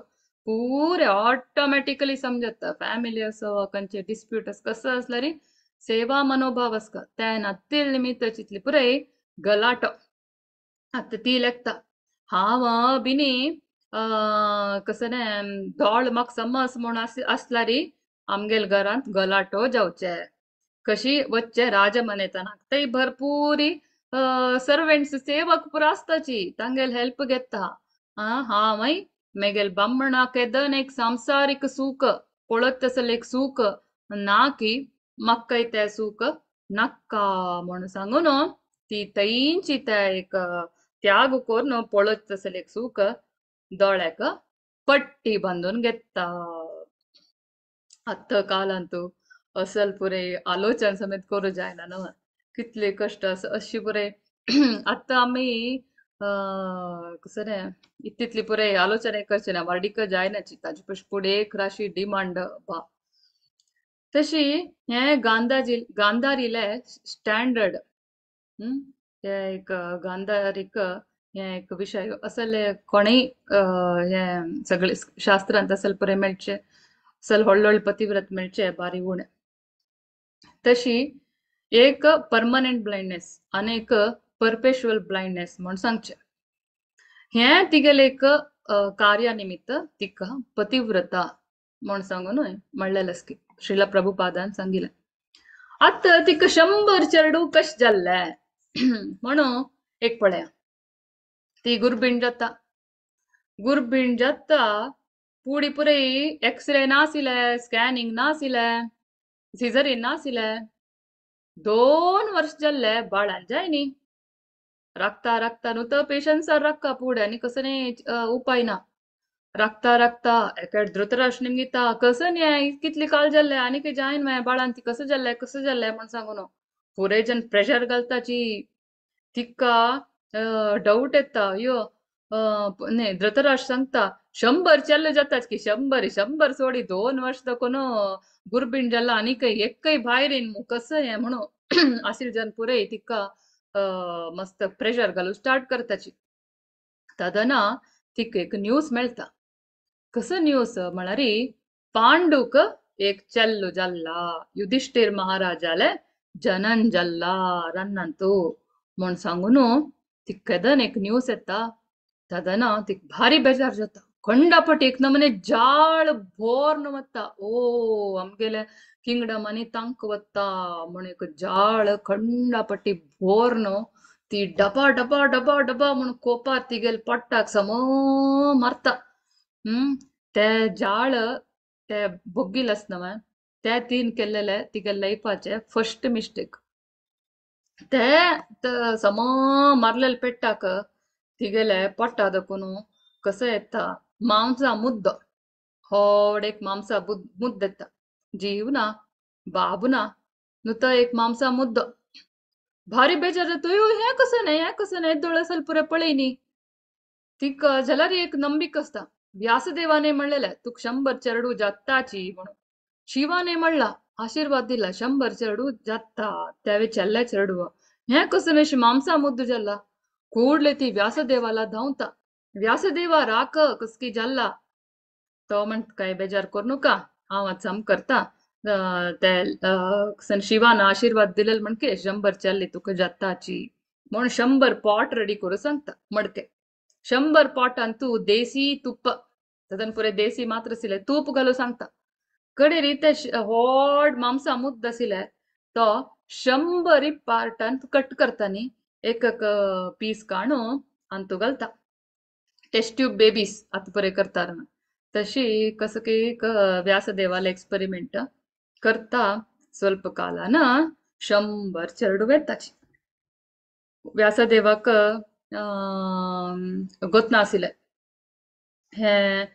पुरे ऑटोमॅटिकली समजता. फॅमिली असो खंयचे डिस्प्यूट आसा कसो आसल्यार सेवा मनोभाव आसता त्या नातील निमित्ताची इतली पुराय गलाटो. आतां ती लेखता हांव बिनी कसं न्ही दोळ म्हाका समज म्हूण आसल्यार आमगेल घरांत गलाटो जावचे, कशी वच्चे राजमनेतनाक थंय भरपूर सर्वंट्स सेवक पुरा आसताची, तांगेल हेल्प घेता. हांवय मेगेल बामणाक येदन एक सांसारीक सूख पळत तसले एक सूख ना की म्हाकाय तें सूख नाका म्हूण सांगून ती थंयची त्या एक त्याग करून पळत तसले एक सूख दोळ्याक पट्टी बांदून घेता. आतां कालांत असल पुरे आलोचन समेत करूं जायना न्हू, कितले कश्ट आसा अशी पुरे. आतां आमी कसं न्ही इतली पुरे आलोचना करचे ना, वार्डीक जायनाची ताजे पशी फुडें एक राशी डिमांड बा. तशी हें गांधाजी गांधारीले स्टँडर्ड हे एक गांधारीक हे एक विशय असले कोणेय हे सगळे शास्त्रांत असल पुरे मेळचे, असल व्हडले व्हडले पतिव्रत मेळचे बारी उणें. तशी एक परमनंट ब्लायंडनेस आनी एक परपेच्युअल ब्लायंडनेस म्हूण सांगचें. हें तिगेलें एक कार्या निमित्त तिका पतिव्रता म्हूण सांगून म्हणलेलें की श्रील प्रभुपादान सांगिल्लें. आतां तिका 100 चेडूं कशें जाल्लें म्हणून एक पळया. ती गुरबीण जाता, गुरबीण जाता पुडी पुराय एक्सरे नाशिल्ले, स्कॅनिंग नाशिल्लें, सिजरीन नाशिल्लें, 2 वर्ष जाल्ले बाळान जाय न्ही. राखता राखता न्हू तो पेशन्सार राखता फुडें आनी कसो न्ही उपाय ना. राखता राखता एकेट धृतराष्ट्र निमगिता कसं न्ही कितले काल जाल्ले आनी खंय जायन मागीर बाळान ती कसं जाल्लें कसं जाल्लें म्हण सांगून पुराय जन प्रेशर घालताची. तिका डाऊट येता यो न्ही धृतराष्ट्र सांगता 100 चेल्ले जातात की 100 100 सोडी 2 वर्ष दाखोवन गुरबीण जाला आनी खंय एकय भायर येन मू कसं हें म्हणून आशिल जन पुराय तिका मस्त प्रेशर घालून स्टार्ट करताची. तदना तिका एक न्यूज मेळटा. कसं न्यूज म्हळ्यार पांडूक एक चेल्लो जाल्ला, युधिष्ठिर महाराजाले जनन जाल्ला रन्नांतू म्हूण सांगून तिका केदन एक न्यूज येता. तदना तिका भारी बेजार जाता, खंडापट एक नमने जाळ भोर वता. ओ आमगेले किंगडम आनी तांक वता म्हण एक जाळ खंडापट्टी भोर ती डबा डबा डबा डबा म्हण कोपार तिगेल पोट्टाक सम मारता. ते जाळ ते बोग्गील आसना ते तीन केल्लेले तिगेल लायफाचे फर्स्ट मिस्टेक. ते सम मारलेले पेट्टाक तिगेले पोट्टा दाखोवन कसो येता मांसा मुद्दो होड एक मांसा मुद्द येता. जीव ना बाब ना नुतो एक मांसा मुद्दो. भारी बेजार जाता, हें कसं न्हय हें कसं न्हय दोळ असल पुरे पळय न्ही. तिका जाल्यार एक नंबीक आसता. व्यासदेवाने म्हणलेले तुका 100 चेरडू जाताची म्हणून. शिवाने म्हणला आशीर्वाद दिला 100 चेरडू जाता त्यावे चेल्ले चेरडू. हें कसं न्हय मांसा मुद्दो जाला. ಕೂಡ್ಲೆ ती व्यासदेवाला धांवता. व्यासदेवा राक कसकी जाल्ला. तो म्हण काय बेजार करू नका हांव आतां सम करता. ते शिवान आशीर्वाद दिलेल म्हणके 100 चेल्ली तुका जाताची म्हण 100 पॉट रेडी करू सांगता. मडके 100 पॉटान तूं देसी तुप्प तदन पुरे देसी मात्र आशिल्ले तूप घालू सांगता. कडे ते व्हड मांसा मुद्द आशिल्ले तो 100 पार्टान कट करता न्ही, एक एक पीस काणू आनी तूं घालता. टेस्ट ट्यूब बेबीज आतां परे करता तशी कसं की व्यासदेवाला एक्सपेरिमेंट करता. ಸ್ವಲ್ಪ ಕಾಲನ 100 चेरडू येताची. व्यासदेवाक गोतनाशिल्लें हें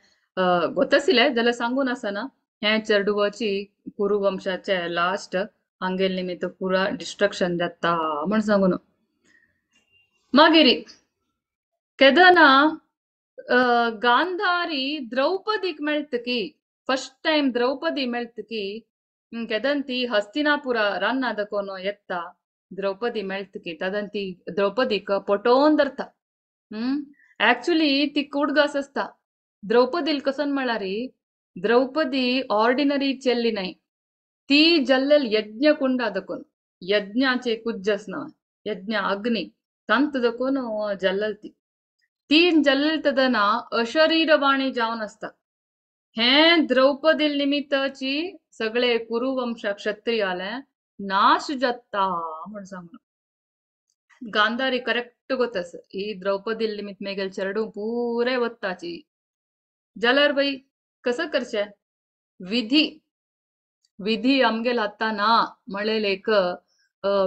गोतशिल्लें जाल्यार सांगून आसना हें चेरडुवाची कुरु वंशाचे लास्ट हांगेल निमित्त पुरा डिस्ट्रक्शन जाता म्हण सांगून. मागीर केदना गांधारी द्रौपदीक मेळटकी फर्स्ट टायम द्रौपदी मेळटकी केदन ती हस्तिनापुरा रान्ना दकोन येता द्रौपदी मेळटकी तदन ती द्रौपदीक पटोवन धरता. ऍक्च्युली ती कुडगास आसता. द्रौपदील कसन म्हळ्यार द्रौपदी ऑर्डिनरी चेल्ली न्हय, ती जल्लेल यज्ञ कुंडा दकोन यज्ञाचे कुज्ज आसना यज्ञ अग्नी तांत दकोन जल्लल ती तीन जल्लल तदना अशरीरवाणी जावन आसता. हें द्रौपदी निमित्ताची सगळे कुरुवंश क्षत्रियाले नाश जाता म्हण सांगून गांधारी करेक्ट गोतस ही द्रौपदी निमित्त मेगेल चेरडू पुरे वत्ताची. जाल्यार बाई कसं करचें विधी विधी आमगेल आतां ना म्हणलेले एक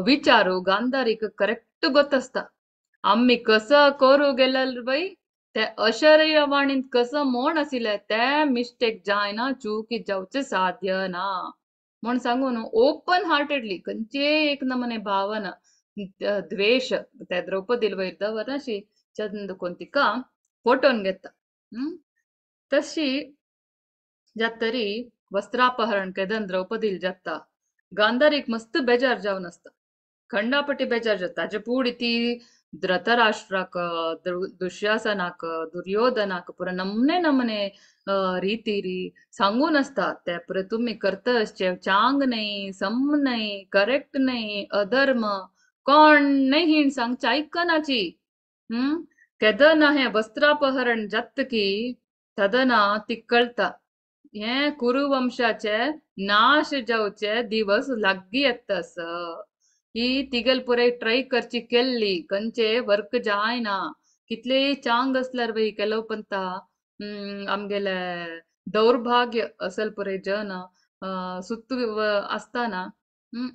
विचारू गांधारीक करेक्ट गोत आसता. आमी कसं करू गेल्यार बाई ते अशरीरवाणींत कसं मोण आशिल्लें ते मिस्टेक जायना चूक जावचें साध्य ना म्हण सांगून ओपन हार्टेडली खंयचेय एक नमने भावना द्वेश त्या द्रौपदील वयर दवरनाशी चंद कोण तिका पटोवन घेता. तशी जातरी वस्त्रापहरण केदन द्रौपदील जाता. गांधारीक मस्त बेजार जावन आसता, खंडापटी बेजार जाता. ताजे पुढे ती धृतराष्ट्राक दुश्यासनाक दुर्योधनाक पुरा नमने नमने रीतिरी सांगून आसता ते पुरे तुमी करतसचे चांग न्हय सम न्हय करेक्ट न्हय अधर्म कोण न्हय हिण सांगचे आयकनाची. केदना हें वस्त्रापहरण जातकी तदना ती कळटा हें कुरुवंशाचे नाश जावचे दिवस लागीं येता. ही तिगेल पुराय ट्राय करची केल्ली खंयचे वर्क जायना. कितले चांग आसल्यार बाई केलो पंता आमगेले दौर्भाग्य असल पुराय जन सुत्तू आसतना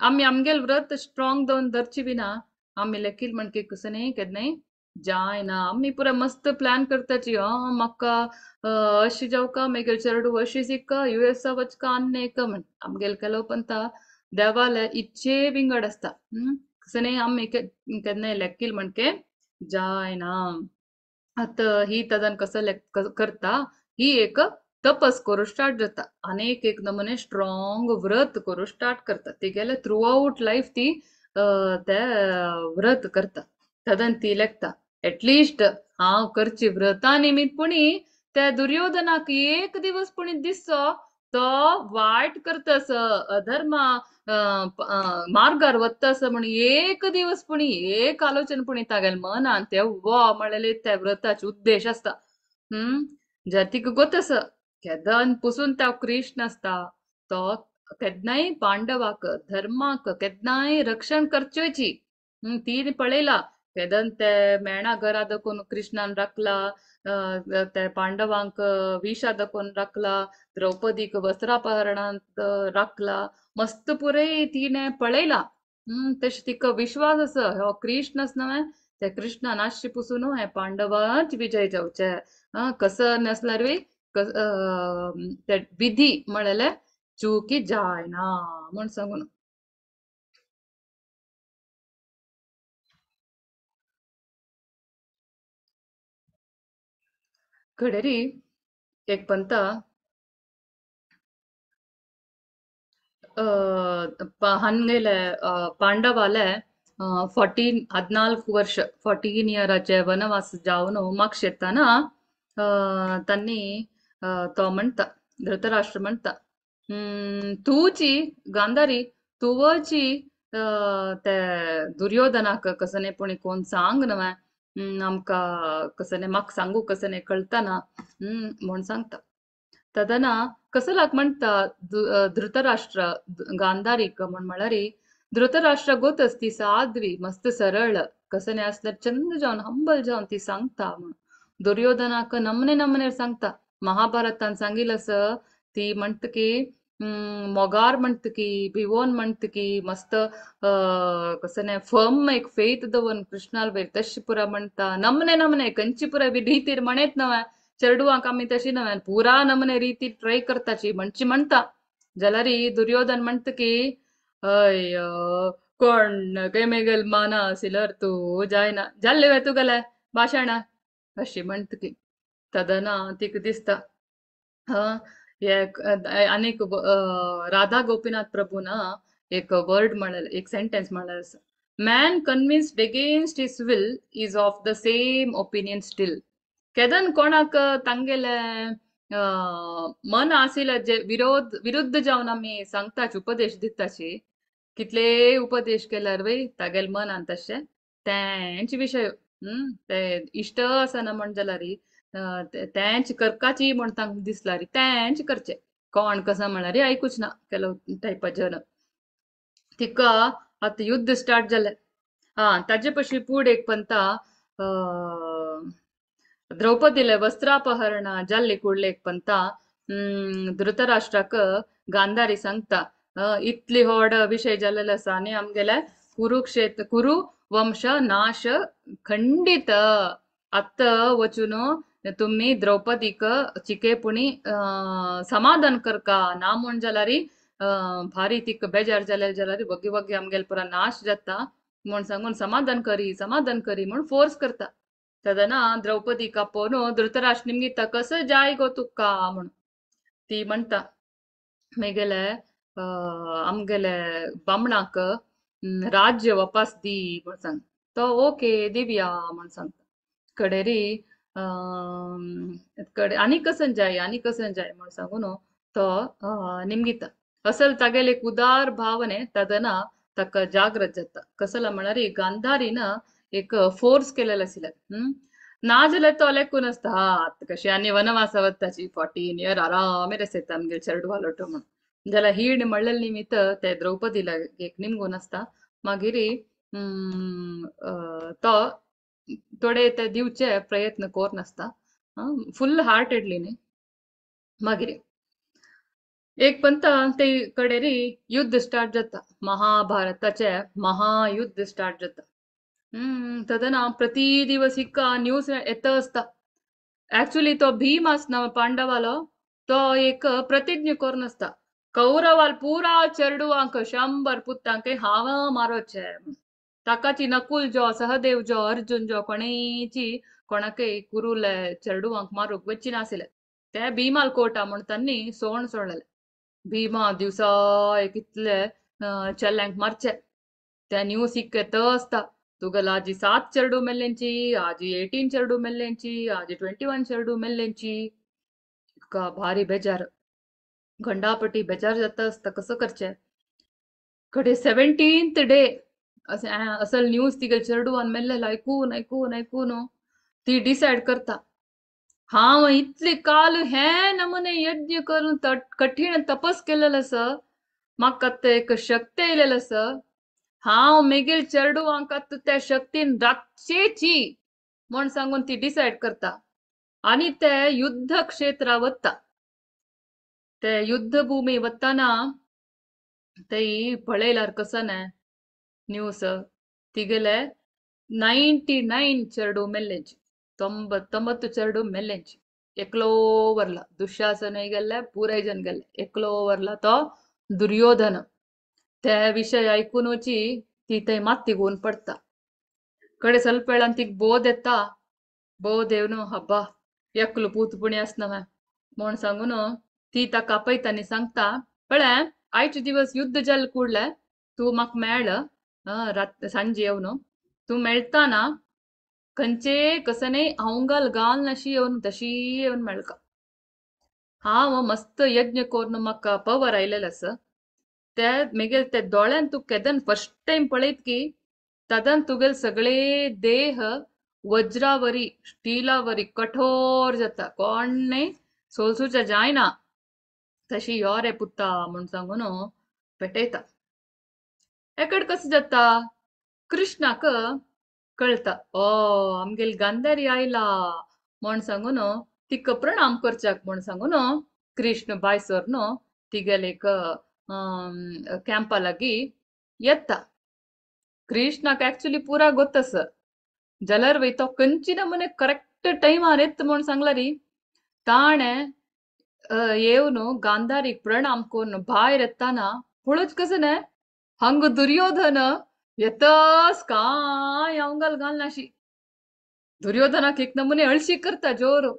आमी आमगेल व्रत स्ट्रॉंग दवन धरची बी ना आमी लेकील म्हणके कसं केन्नाय जायना. आमी पुराय मस्त प्लॅन करताची म्हाका अशी जावका मागीर चेरडू अशी सिक्का युएसा वचका आन्ने एक म्हण आमगेल केलो पंता देवाले इच्छे विंगड आसता. कसं आमी केन्नाय लेकील म्हणके जायना. आतां ही तदन कसं करता ही एक तपस करू स्टार्ट जाता आनी एक एक नमुने स्ट्रॉंग व्रत करू स्टार्ट करता. तिगेले थ्रू आवट लायफ ती ते व्रत करता. तदन ती लेखता एटलिस्ट हांव करची व्रता निमित्त पुणी त्या दुर्योधनाक एक दिवस पुणी दिसचो तो वायट करतस अधर्मा मार्गार वतस म्हण एक दिवस पुणी एक आलोचन पुणी तागेल मनान ते वा म्हणलेले त्या व्रताचे उद्देश आसता. ज्या तिका गोतस केदन पुसून त्या कृष्ण आसता तो केन्नाय पांडवाक धर्माक केन्नाय रक्षण करचेची. ती पळयला केदन ते मेणा घरा दखून कृष्णान राखला, ते पांडवांक विशा दखून राखला, द्रौपदीक वस्त्रापहरणांत राखला, मस्त पुरे तिणे पळयला. तशें तिका विश्वास आसा हो कृष्ण आसा न्हय, ते कृष्णान आसचे पसून हे पांडवाच विजय जावचे. कसं नासल्यारूय ते विधी म्हणलेले चुकी जायना म्हूण सांगून. कडेरी एक पंता हांगेले पांडवाले 14 वर्ष 14 इयराचे वनवास जावन मागशे येताना तांणी तो म्हणटा, धृतराष्ट्र म्हणटा, तूची गांधारी तुवची ते दुर्योधनाक कसने पुणी कोण सांग न्हय, आमकां कसने म्हाका सांगू कसने कळतना म्हूण सांगता. तदना कसलाक म्हणटा धृतराष्ट्र गांधारीक म्हूण म्हळ्यार धृतराष्ट्र गोतस ती साध्वी मस्त सरळ कसने आसल्यार चंद जावन हंबल जावन ती सांगता म्हूण. दुर्योधनाक नमने नमने सांगता. महाभारतान सांगिल्लें आसा ती म्हणटा की मोगार म्हणटा की भिवोन म्हणटा की मस्त कसने फर्म एक फेथ दवरून कृष्णाल वयर तशें पुरा म्हणटा. नमने नमने खंयची पुरा रितीर म्हणत न्हय, चेडवांक आमी तशी न्हय पुरा नमने रितीर ट्राय करताची म्हणची म्हणटा. जाल्यार दुर्योधन म्हणटा की अय कोण काय मेगेल माना आशिल्ल्यार तूं जायना जाल्ले वे तुगेले भाशणां अशी म्हणटा की. तदना तिका दिसता आनीक राधा गोपीनाथ प्रभून एक वर्ड म्हणलें, एक सेंटेन्स म्हणलें आसा, man convinced against his will is of the same opinion still. केदन कोणाक तांगेले मन आशिल्लें जे विरोध विरुद्ध जावन आमी सांगताची उपदेश दिताची, कितले उपदेश केल्यार वय तागेले मनान तशें तेंच विशय ते इश्ट आसना म्हण जाल्यार तेंच करकाची म्हण तांकां दिसल्यार तेंच करचें, कोण कसो म्हळ्यार आयकूच ना ಕೆಲವು टायपा जन. तिका आतां युद्ध स्टार्ट जालें. हा ताजे पशी पूड एक पंता द्रौपदीले वस्त्रापहरण जाल्ली कुडले एक पंता धृतराष्ट्राक गांधारी सांगता इतली व्हड विशय जाल्लेलो आसा आनी आमगेले कुरुक्षेत्र कुरु वंश नाश खंडीत. आतां वचून तुमी द्रौपदीक चिके पुणी समाधान करका ना म्हूण जाल्यार भारी तिका बेजार जाले जाल्यार वगी वगी आमगेले पुरा नाश जाता म्हूण सांगून समाधान करी समाधान करी म्हूण फोर्स करता. तेन्ना द्रौपदीक आपोवन धृतराष्ट्र निमगिता कसो जाय गो तुका म्हूण. ती म्हणटा मेगेले आमगेले बामणाक राज्य वापस दी म्हूण सांग. तो ओके दिवया म्हूण सांगता. कडेरी कडे आनी कसन जाय आनी कसन जाय म्हूण सांगून तो निमगिता. असल तागेले एक उदार भावने तदना ताका जागृत जाता. कसला म्हळ्यार गांधारीन एक फोर्स केलेलो आशिल्लें. ना जाल्यार तो लेखून आसता हा आतां कशें आनी वनवासा वताची 14 इयर आरामेर आसता आमगेले चेडवा लोटो म्हूण. जाल्यार हीण म्हणलेले निमित्त ते द्रौपदीला एक निमगून आसता. मागीर तो थोडे ते दिवचे प्रयत्न करून आसता फुल हार्टेडली न्ही. मागीर एक पंता ते कडेरी युद्ध स्टार्ट जाता, महाभारताचे महायुद्ध स्टार्ट जाता. तदना प्रति दिवस हिका न्यूज येता आसता. एक्चुअली तो भीम आसना पांडवालो तो एक प्रतिज्ञा करून आसता कौरवाल पुरा चेडवांक 100 पुतांक हांव मारोचे. ताकाची नकुल जो सहदेव जो अर्जुन जो कोणेची कोणाकय कुरुले चेडवांक मारूंक वच्ची नाशिल्ले. ते भीमाल कोटा म्हूण तांणी सोण सोडलेले. भीमा दिवसा एक इतले चेल्ल्यांक मारचे. त्या न्यूज इतके आसता तुगेलो आजी 7 चेडू मेल्ल्यांची, आजी 18 चेडू मेल्ल्यांची, आजी 21 चेडू मेल्ल्यांची. तुका भारी बेजार गंडापटी बेजार जाता आसता कसो करचें. कडे 17th day अशें असल न्यूज तिगेले चेडवान मेल्लेलो आयकून आयकून आयकून ती डिसायड करता हांव इतले काल हे नमुने यज्ञ करून कठीण तपस केलेलो आसा. म्हाका आतां एक शक्ती येयलेली आसा, हांव मेगेल चेडवांक आतां त्या शक्तीन राखचेची म्हण सांगून ती डिसायड करता आनी ते युद्ध क्षेत्रा वता. ते युद्धभूमी वतना ते पळयल्यार कसो ना न्यूज तिगेले 99 चेडू मेल्लेंची, 99 चेडू मेल्लेंची, एकलो वरला. दुशासनय गेल्ले, पुराय जन गेल्ले, एकलो वरला तो दुर्योधन. ते विशय आयकुनूची ती थंय मात्ती घेवन पडटा. कडे ಸ್ವಲ್ಪ वेळान तिका बोध येता. बोध येवन हब्बा एकलो पूत पुणी आसना म्हण सांगून ती ताका आपयता आनी सांगता, पळय आयचे दिवस युद्ध जालें कुडलें, तूं म्हाका मेळ रात सांजे येवन, तूं मेळटाना खंयचे कसनय हांवगाल घाल नाशी येवन तशी येवन मेळका. हांव मस्त यज्ञ करून म्हाका पवर आयलेलो आसा, ते मेगेल ते दोळ्यान तूं केदन फर्स्ट टायम पळयत की तदन तुगेल सगळे देह वज्रावरी स्टिलावरी कठोर जाता, कोणय सोलसूच्या जायना तशी यो रे पुता म्हूण सांगून पेटयता. एकड कसं जाता, कृष्णाक कळटा ओ आमगेल गांधारी आयला म्हण सांगून तिका प्रणाम करच्याक म्हण सांगून कृष्ण भायर सरन तिगेले एक कॅम्पा लागीं येता. कृष्णाक एक्चुअली पुरा गोत आसा, जाल्यार वय तो खंयची नमुने करेक्ट टायमार येत म्हण सांगला री. ताणें येवन गांधारीक प्रणाम करून भायर येताना पळोवच कसं न्हय हांगा दुर्योधन येतस काय हांगाल घालनाशी. दुर्योधनाक एक नमुने अळशी करता जोर.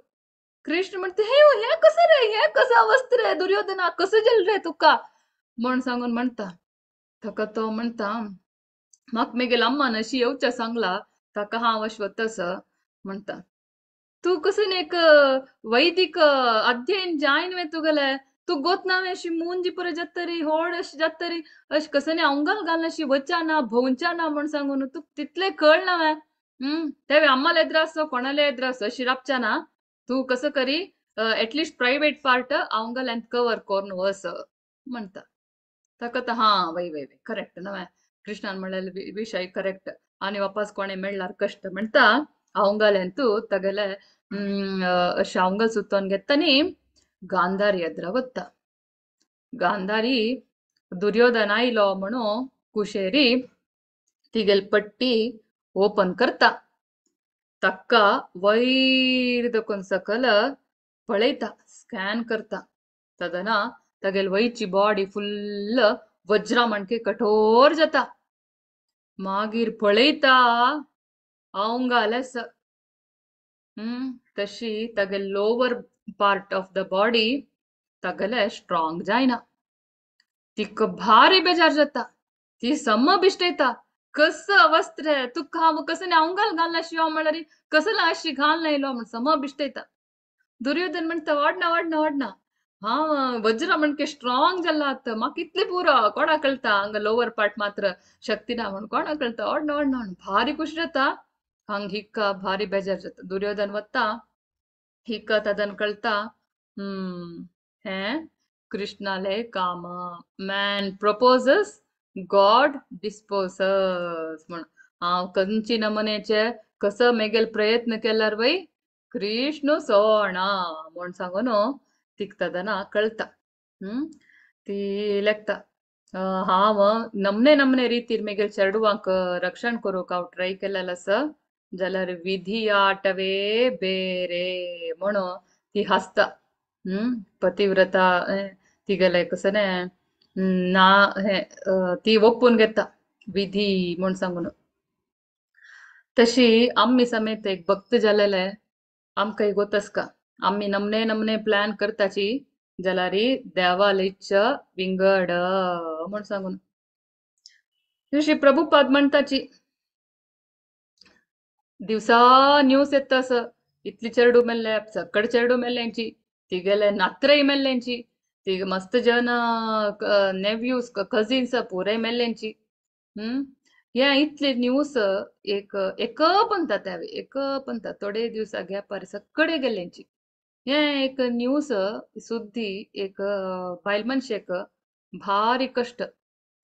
कृष्ण म्हणटा हे हे कसं रे, हे कसं अवस्थ रे दुर्योधना, कसं जालें रे तुका म्हण सांगून म्हणटा. ताका तो म्हणटा म्हाका मेगेल अम्मान अशी येवचें सांगला, ताका हांव अशें वतस म्हणटा. तूं कसं एक वैदिक अध्ययन जायन वे तुगेलें, तूं गोत ना अशी मुंजी पुरो जातरी होड अशी जातरी अशें कसं अंगाल घालना अशी वचा ना भोंवच्या ना म्हण सांगून तुका तितलें कळना वे. तेवे अम्माले एद्रासो कोणाले एद्रासो अशी राबच्या ना, तूं कसं करी एटलिस्ट प्रायवेट पार्ट अवंगाल्यान कवर करून वस म्हणटा. ताका तो हा वय वय वय करेक्ट न्हय कृष्णान म्हणलेले विशय करेक्ट आनी वापस कोणें मेळ्ळ्यार कश्ट म्हणटा. अवंगाल्यान तूं तागेले अशें अवंगाल सुतोवन घेता न्ही गांधारी एदरा वता. गांधारी दुर्योधन आयलो म्हणून कुशेरी तिगेल पट्टी ओपन करता, ताका वयर दकून सकल पळयता, स्कॅन करता. तदना तागेल वयची बॉडी फुल्ल वज्रा म्हणके कठोर जाता. मागीर पळयता अवंगाल आसा तशी तागेल lower part of the body तागेले स्ट्रॉंग जायना. तिका भारी बेजार जाता, ती सम बिश्टयता, कसं अवस्थ रे तुका हांव कसं अवंगाल घालना शिवा म्हणल्यार कसला अशी घालना येयलो म्हण सम बिश्टयता. दुर्योधन म्हणटा वाडना वाडना वाडना, हांव वज्र म्हणके स्ट्रॉंग जाला आतां, म्हाका इतलें पुरो, कोणा कळटा हांगा लोवर पार्ट मात्र शक्ती ना म्हण कोणा कळटा, वाडना वाडना म्हण भारी खुश जाता. हांग हिका भारी बेजार जाता. दुर्योधन वता, हिका तादन कळटा हें कृष्णाले काम, मॅन प्रपोजस गॉड डिस्पोजस म्हण. हांव खंयची नमुन्याचे कसो मेगेल प्रयत्न केल्यार वय कृष्ण सोणा म्हण सांगून तिका तादना कळटा. ती लेखता हांव नमने नमने रितीर मेगेल चेडवांक रक्षण करूंक हांव ट्राय केलेलें आसा, जाल्यार विधी आटवे बेरे म्हणून ती हासता. पतिव्रता तिगेले कसं ना हे ती ओपून घेता विधी म्हण सांगून. तशी आमी समेत एक भक्त जालेले आमकां गोतस का आमी नमने नमने प्लॅन करताची जाल्यार देवाली इच्छा विंगड म्हण सांगून. जशी प्रभुपाद म्हणटाची दिवसा न्यूज येता असं इतली चेडू मेल्ले, सकड चेडू मेल्ल्यांची, तिगेले नात्रय मेल्ल्यांची, ती मस्त जन नेव्यूज कझिन्स पुराय मेल्ल्यांची. हे इतले न्यूज एक एक पंता त्यावे एक पंता थोडे दिवसा गॅपार सगळे गेल्ल्यांची. हे एक न्यूज सुद्दी एक बायल मनशेक भारी कश्ट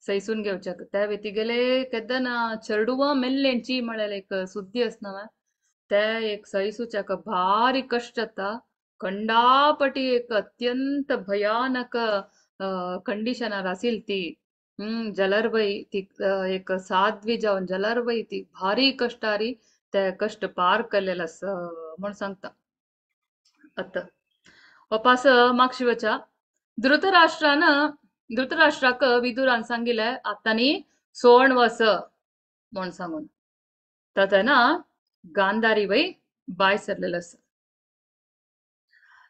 सैसून घेवच्याक. त्या वेळी तिगेले केदना चेडवां मेल्लेंची म्हळ्यार एक सुद्दी आसना ते एक सैसूच्याक भारी कश्ट जाता. कंडापटी एक अत्यंत भयानक कंडिशनार आशिल्ली ती. जलरबाई ती एक साध्वी जावन जलरबाई ती भारी कश्टारी ते कश्ट पार केलेले आसा म्हूण सांगता. आतां वापास मागशी वचा धृतराष्ट्रान धृतराष्ट्राक विदुरान सांगिल्लें आतां न्ही सोण वस म्हूण सांगून. तेन्ना गांधारी वय बाय सरलेलो आसा.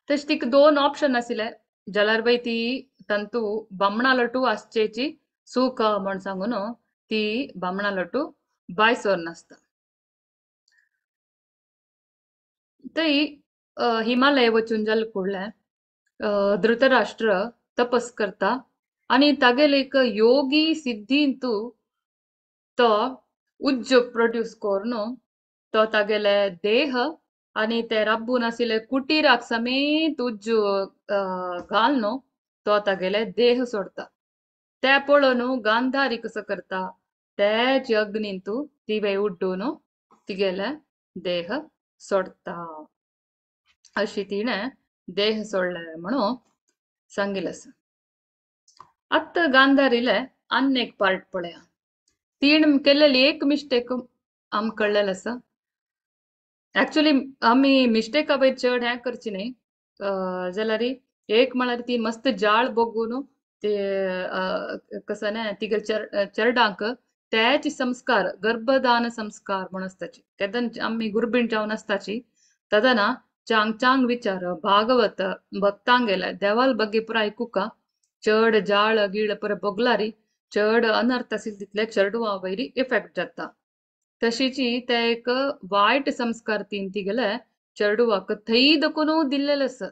तशें तिका दोन ऑप्शन आशिल्ले जाल्यार बाय ती तांतू बामणा लटू आसचेची सुख म्हूण सांगून ती बामणा लटू बाय सर नासता. थंय हिमालय वचून जाल कुडलें धृतराष्ट्र तपस करता आनी तागेले एक योगी सिद्धींतू तो उज्ज प्रोड्यूस करून तो तागेले देह आनी ते राब्बून आशिल्ले कुटीराक समेत उज्ज घालून तो तागेले देह सोडता. ते पळोवन गांधारी कसो करता तेच अग्नींतू ती उड्डून तिगेले देह सोडता. अशी तिणें देह सोडले म्हणून सांगिल्लें आसा. आतां गांधारीले आनी एक पार्ट पळया. तिणें केल्लेली एक मिस्टेक आमकां कळ्ळेलें आसा. एक्चुअली आमी मिस्टेका वयर चड हें करची न्ही जाल्यार एक म्हळ्यार ती मस्त जाळ बघून ते कसं न्ही तिगेले चेरडांक तेच संस्कार गर्भदान संस्कार म्हूण आसताची. केन्ना आमी गुरबीण जावन आसताची तेन्ना चांग चांग विचार भागवत भक्तांगेले देवाल बग्गे पुरा आयकुका चड जाळ गीळ पुरा बगलारी चड अनर्थ आशिल्ले तितले चेडवां वयर इफेक्ट जाता. तशीची ते एक वायट संस्कार तीन तिगेले चेडवाक थंय दकून दिल्लेले आसा.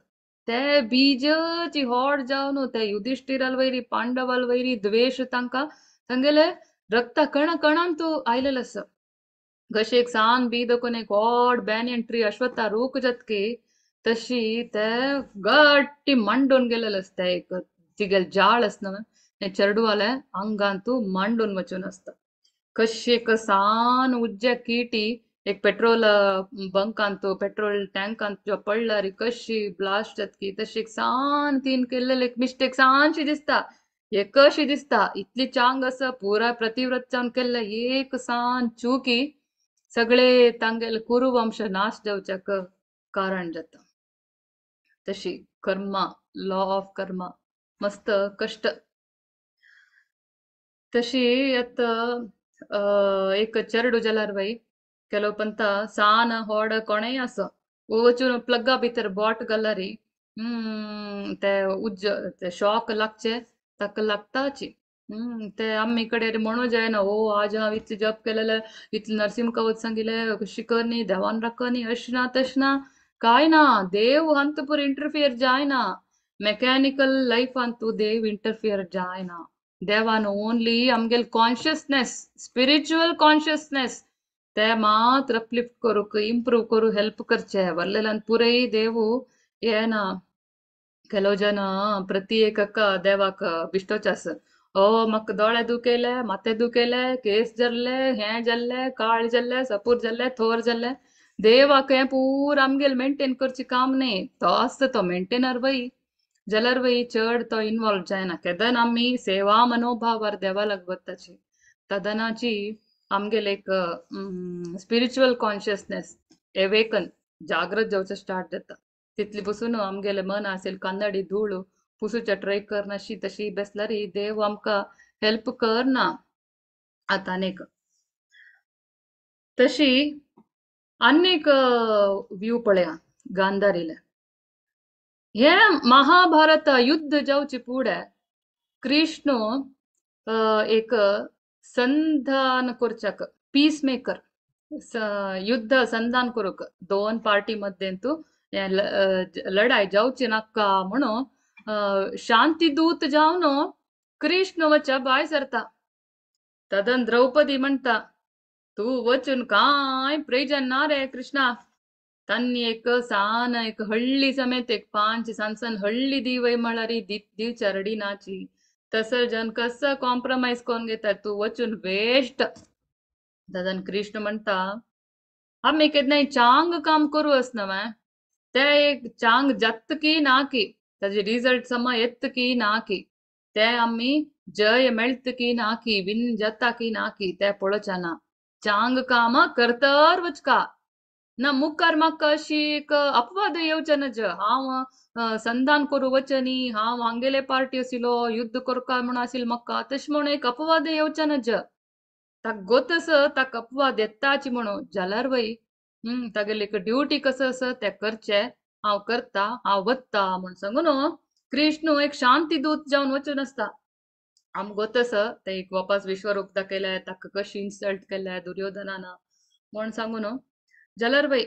ते बीजची होड जावन ते युधिष्ठिराल वयरी पांडवाल वयरी द्वेश तांकां तांगेले रक्ता कणा कणांत आयलेले आसा. कशें एक सान बी दकून एक व्हड बॅनियन ट्री अश्वत्था रूख जातकी तशी ते गट्टी मांडून गेलेले आसता. एक तिगेले जाळ आसना तें चेडवाले आंगांतू मांडून वचून आसता. कशी एक सान उज्ज्या किटी एक पेट्रोल बंकांतू पेट्रोल टँकांत जो पडल्यार कशी ब्लास्ट जातकी तशी एक सान तीन केल्लेली एक मिस्टेक सानशी दिसता एकशी दिसता इतली चांग आसा पुराय प्रतिव्रत जावन केल्ले एक सान चुकी सगळे तांगेले कुरुवंश नाश जावच्याक कारण जाता. तशी कर्मा लॉ ऑफ कर्मा मस्त कश्ट. तशी आतां एक चेरडू जाल्यार बाई ಕೆಲವು ಪಂತ ಸಾನ होड कोणेय आसा वचून प्लगा भितर बोट घाल्यार ते उज्ज ते शॉक लागचे ताका लागताची. ते आमी कडेन म्हणू जायना ओ आज हांव इतलें जप केलेलें इतलें नरसिंह कवच सांगिल्लें कशी कर न्ही देवान राख न्ही अशें ना तशें ना काय ना. देव हांतू पुरो इंटरफियर जायना. मेकॅनिकल लायफांतू देव इंटरफियर जायना. देवान ओनली आमगेले कॉन्शियसनेस स्पिरिच्युअल कॉन्शियसनेस ते मात्र अपलिफ्ट करूंक इम्प्रूव करूंक हेल्प करचे. वरलेल्यान पुरय देव येना. ಕೆಲವು ಜನ ಪ್ರತಿ ಏಕಕ್ಕ ದೇವಾक बिश्टोच आसा ओ म्हाका दोळे दुखेले माथे दुखेले केस जल्ले हें जाल्लें काळ जाल्लें सपूर जाल्लें थोर जाल्लें. देवाक हें पूरा आमगेलें मेंटेन करचें काम न्ही. तो आसता तो मेंटेनर वय जाल्यार वय चड तो इनवॉल्व जायना. केदन आमी सेवा मनोभावार देवा लागीं वताची तेदनाची आमगेलें एक स्पिरिच्युअल कॉन्शियसनेस एवेकन जागृत जावचें स्टार्ट जाता. तितली पसून आमगेलें मन आसेल कन्नडी धूळ पुसूच्या ट्राय करनाशी तशी बेसल्यार देव आमकां हेल्प करना. आतां आनीक तशी आनीक व्यू पळया गांधारीले. हें महाभारत युद्ध जावचे फुडें कृष्ण एक संधान करच्याक पीस मेकर युद्ध संधान करूंक दोन पार्टी मध्येंतू लढाई जावची नाका म्हणून शांतीदूत जावन कृष्ण वच्या भायर सरता. तदन द्रौपदी म्हणटा तूं वचून कांय प्रयोजन ना रे कृष्णा. तांणी एक सान एक हळ्ळी समेत एक पांच सान सान हळ्ळी दिवय म्हळ्यार दिवच्या रडी नाची. तसर जन कसं कॉम्प्रोमाइज करून घेता तूं वचून वेस्ट. दादान कृष्ण म्हणटा आमी केन्नाय चांग काम करूं आसना न्हय, ते एक चांग जात की ना की ताजे रिजल्ट समा येत की ना की ते आमी जय मेळत की ना की विन जाता की ना की ते पळोवचें ना. चांग काम करतर वचका ना मुखार म्हाका अशी एक अपवाद येवचे नज, हांव संधान करूं वचनी, हांव हांगेले पार्टी आशिल्लो युद्ध करका म्हूण आशिल्लो म्हाका, तशें म्हूण एक अपवाद येवचे नज. ताका गोतस ताका अपवाद येताची म्हणून जाल्यार वय तागेली एक ड्युटी कसो आसा तें करचें, हांव करता हांव वता म्हूण सांगून कृष्ण एक शांती दूत जावन वचून आसता. आमकां गोतस ते एक वापस विश्वरूप दाखयलें, ताका कशी इन्सल्ट केलें दुर्योधनान म्हूण सांगून जाल्यार वय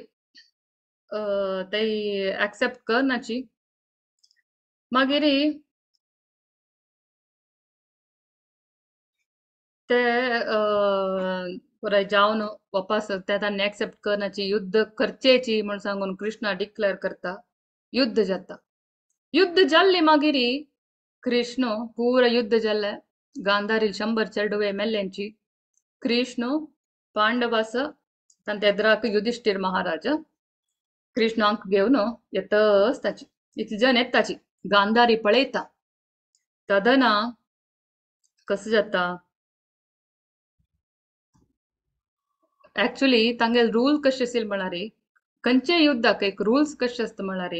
ते एक्सेप्ट करनाची. मागीर ते पुराय जावन वापस ते तांणी एक्सेप्ट करनाची, युद्ध करचेची म्हूण सांगून कृष्णा डिक्लेअर करता. युद्ध जाता. युद्ध जाल्लें मागीर कृष्ण पुरा युद्ध जाल्लें, गांधारील 100 चेडवे मेल्ल्यांची. कृष्ण पांडवास तांच्या एदराक युधिष्ठिर महाराज कृष्णांक घेवन येतच ताची इतले जण येताची गांधारी पळयता. तदना कसं जाता ऍक्च्युली तांगेले रूल कशें आशिल्ले म्हळ्यार खंयच्याय युद्धाक एक रुल्स कशें आसता म्हळ्यार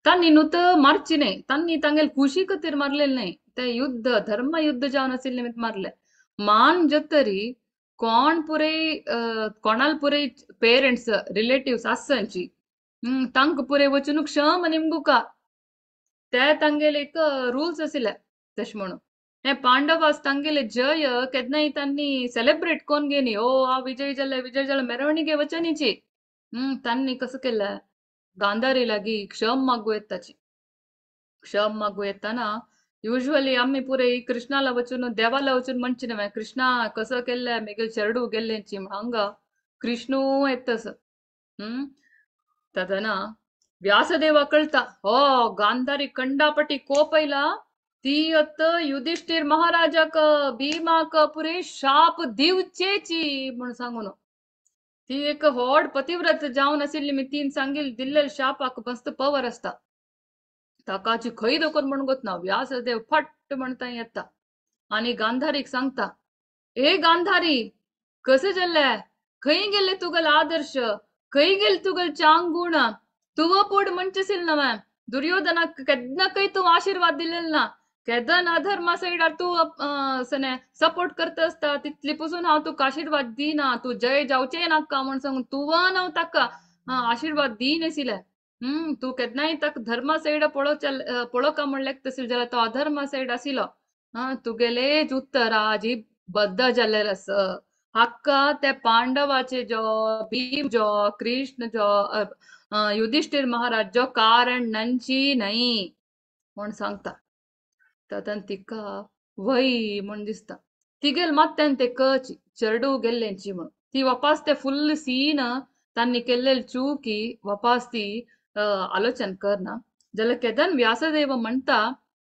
तांणी न्हू तर मारची न्हय, तांणी तांगेले खुशी खातीर मारलेले न्हय, ते युद्ध धर्म युद्ध जावन आशिल्ले निमित्त मारले. मान जातरी कोण पुराय कोणाल पुराय पेरंट्स रिलेटिव्स आसची तांकां पुराय वचून क्षम निमगुका ते तांगेले एक रुल्स आशिल्ले तशें म्हणून. हे पांडवास तांगेले जय केन्नाय तांणी सेलेब्रेट करून घेनी, ओ हांव विजय जाले विजय जाले मेरवणीगे वचनीची. तांणी कसं केलें गांधारी लागीं क्षम मागू येताची. क्षम मागू येताना युज्वली आमी पुराय कृष्णाला वचून देवाला वचून म्हणचे न्हय कृष्णा कसं केल्लें मेगेले चेडू गेल्लेंची हांगा कृष्णू येतस. तदना व्यासदेवा कळटा हो गांधारी कंडापटी कोप आयला, ती आत युधिष्ठिर महाराजाक भीमाक पुरे शाप दिवचेची म्हूण सांगून. ती एक व्हड पतिव्रत जावन आशिल्ली मी तीन सांगिल दिल्ले शापाक मस्त पवर आसता, ताकाची खंय दखून म्हण गोतना. व्यासदेव फट म्हणटा येता आनी गांधारीक सांगता, ए गांधारी कशें जाल्लें, खंय गेल्ले तुगेलो आदर्श, खंय गेले तुगेले चांग गुण, तुव पोड म्हणचें न्हय दुर्योधनाक केन्ना तूं आशिर्वाद दिलेलो ना, केदन अधर्मा सायडार तूं सने सपोर्ट करता आसता तितली पसून हांव तुका आशिर्वाद दिना, तूं जय जावचें नाका म्हूण सांगून तुवन हांव ताका आशिर्वाद दिनाशिल्लें. तूं केन्नाय ताका धर्मा सायडा पळोवका म्हण लेगता आशिल्लो जाल्यार तो अधर्मा सायड आशिल्लो. तुगेलेच उत्तर आज ही बद्द जाल्लें आसा. हाका ते पांडवाचे जो भीम जो कृष्ण जो युधिष्ठिर महाराज जो कारण नंची न्हय म्हूण सांगता. तदन तिका वय म्हूण दिसता तिगेल मात्यान ते कची चेडू गेल्लेंची म्हूण ती वापास ते फुल्ल सीन तांणी केल्ले चुकी वापास ती आलोचन करना जाल्यार केदन व्यासदेव म्हणटा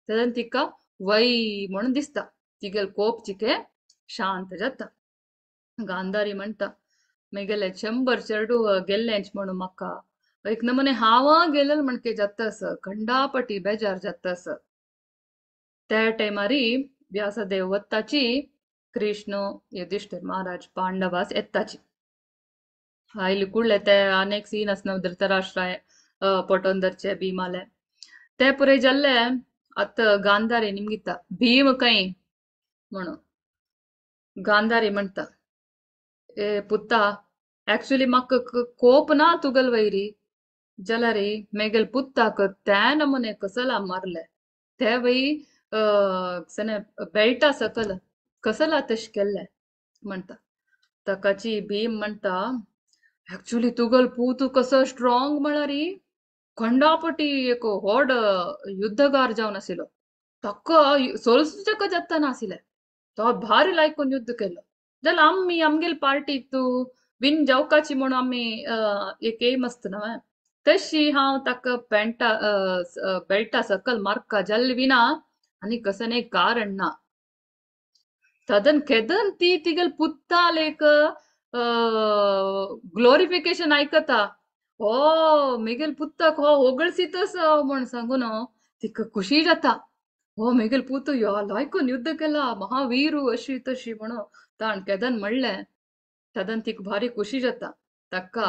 तेदन तिका वय म्हणून दिसता, तिगेल कोप चिके शांत जाता. गांधारी म्हणटा मेगेले 100 चेडू गेल्लेंच म्हणून म्हाका एक नमुने हांव गेलेल म्हणके जाता आसा, खंडापटी बेजार जाता आसा. त्या टायमारी व्यासदेव वताची कृष्ण युधिष्ठिर महाराज पांडवास येताची. आयले कुडले ते अनेक सीन आसना धृतराष्ट्र पटोवन धरचे भीमाले ते पुराय जाल्ले. आतां गांधारी निमगिता भीम खंय म्हणून. गांधारी म्हणटा ए पुता ऍक्च्युली म्हाका कोप ना तुगेल वैरी जाल्यार मेगेल पुताक त्या नमुने कसला मारले ते वय सने बेल्टा सकल कसला तशें केल्लें म्हणटा. ताकाची भीम म्हणटा ऍक्च्युली तुगेल पूत कसो स्ट्रॉंग म्हळ्यार खंडापटी एक व्हड युद्धगार जावन आशिल्लो, ताका सोलसूचक जाता नाशिल्लें, तो भारी लायकून युद्ध केलो. जाल्यार आमी आमगेले पार्टी तूं विन जावकाची म्हणून आमी एक एम आसता न्हय तशी हांव ताका पेंटा बेल्टा सकल मारका जाल्ली विना आनी कसने कारण ना. तदन केदन ती तिगेल पुत्ताल एक ग्लोरिफिकेशन आयकता, हो मेगेल पुत्ताक हो होगळसीतस म्हण सांगून तिका खुशी जाता. हो मेगेल पूत ह्या लायकून युद्ध केला महावीरू अशी तशी म्हणून ताण केदन म्हणलें तदन तिका भारी खुशी जाता. ताका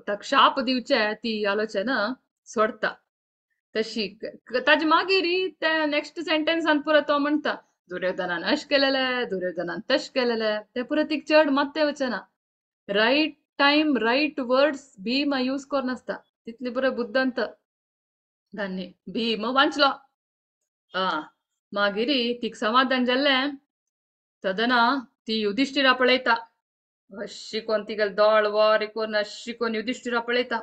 ताका शाप दिवचे ती आलोचना सोडता. तशी ताजे मागीर ते नेक्स्ट सेंटेन्सान पुरो तो म्हणटा दुर्योधनान अश केलेले दुर्योधनान तश केलेले, ते पुरो तिका चड मात्ते वचना. Right time right words Bhima use करून आसता तितली पुरो बुद्दंत धान्य भीम वांचलो. मागीर तिका समाधान जाल्लें तदना ती युधिष्ठिरा पळयता, अशी कोण तिगेल दोळ वोर कोन्न अशी कोण युधिष्ठिरा पळयता.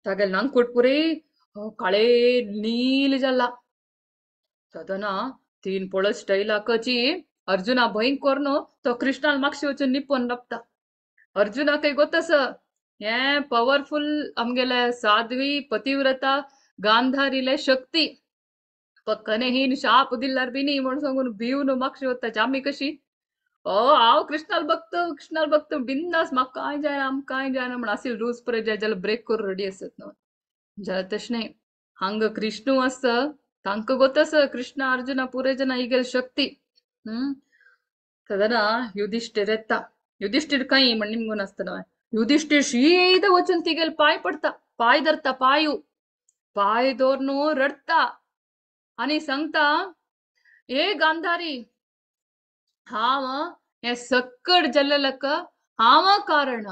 तागेल नांकूट पुरी काळे नील जाला. तदना तीन पळत स्टैलाकची अर्जुना भंय करून तो कृष्णाल मागशे वचून निपोवन राबता. अर्जुनाकय गोतस हें पवरफुल आमगेले साध्वी पतिव्रता गांधारीले शक्ती पक्कने ही शाप दिल्यार बी न्ही म्हण सांगून भिवन मागशे वता. आमी कशी ओ हांव कृष्णाल बघतो कृष्णाल बघतो बिंदास म्हाका कांय जायना आमकां कांय जायना म्हण आसील रूल्स परत जाय जाल्यार ब्रेक करून रेडी आसत न्हू. जाल्यार तशें न्ही, हांगा कृष्णू आसता तांकां गोतस कृष्ण अर्जुना पुरे जना इगेल शक्ती. तदना युधिष्ठिर येता. युधिष्ठिर कांय म्हण निमगून आसता न्हय, युधिष्ठिर शीदा वचून तिगेल पांय पडता, पांय धरता, पांय पांय दवरून रडटा आनी सांगता, ए गांधारी हांव हें सक्कड जाल्लें हांव कारण,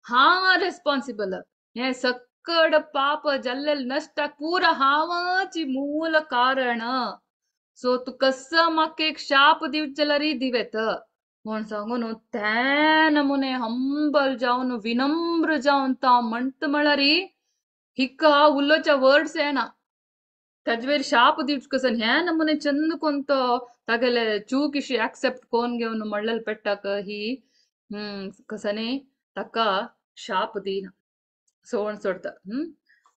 हांव रेस्पॉन्सिबल, हें सक्कड पाप जाल्लें नश्टाक पुरा हांवची मूल कारण. सो तूं कसो म्हाका एक शाप दिवचें जाल्यार दिवेत म्हण सांगून ते नमुने हंबल जावन विनम्र जावन तो म्हणटा म्हळ्यार हिका उलोवच्या वर्ड्स येना. ताजे वयर शाप दिवचो कसो ह्या नमुने चंद कोण तो तागेले चूक इशी एक्सेप्ट कोण घेवन म्हणलेले पेट्टाक ही कसो न्ही ताका शाप दिना सोण सोडता.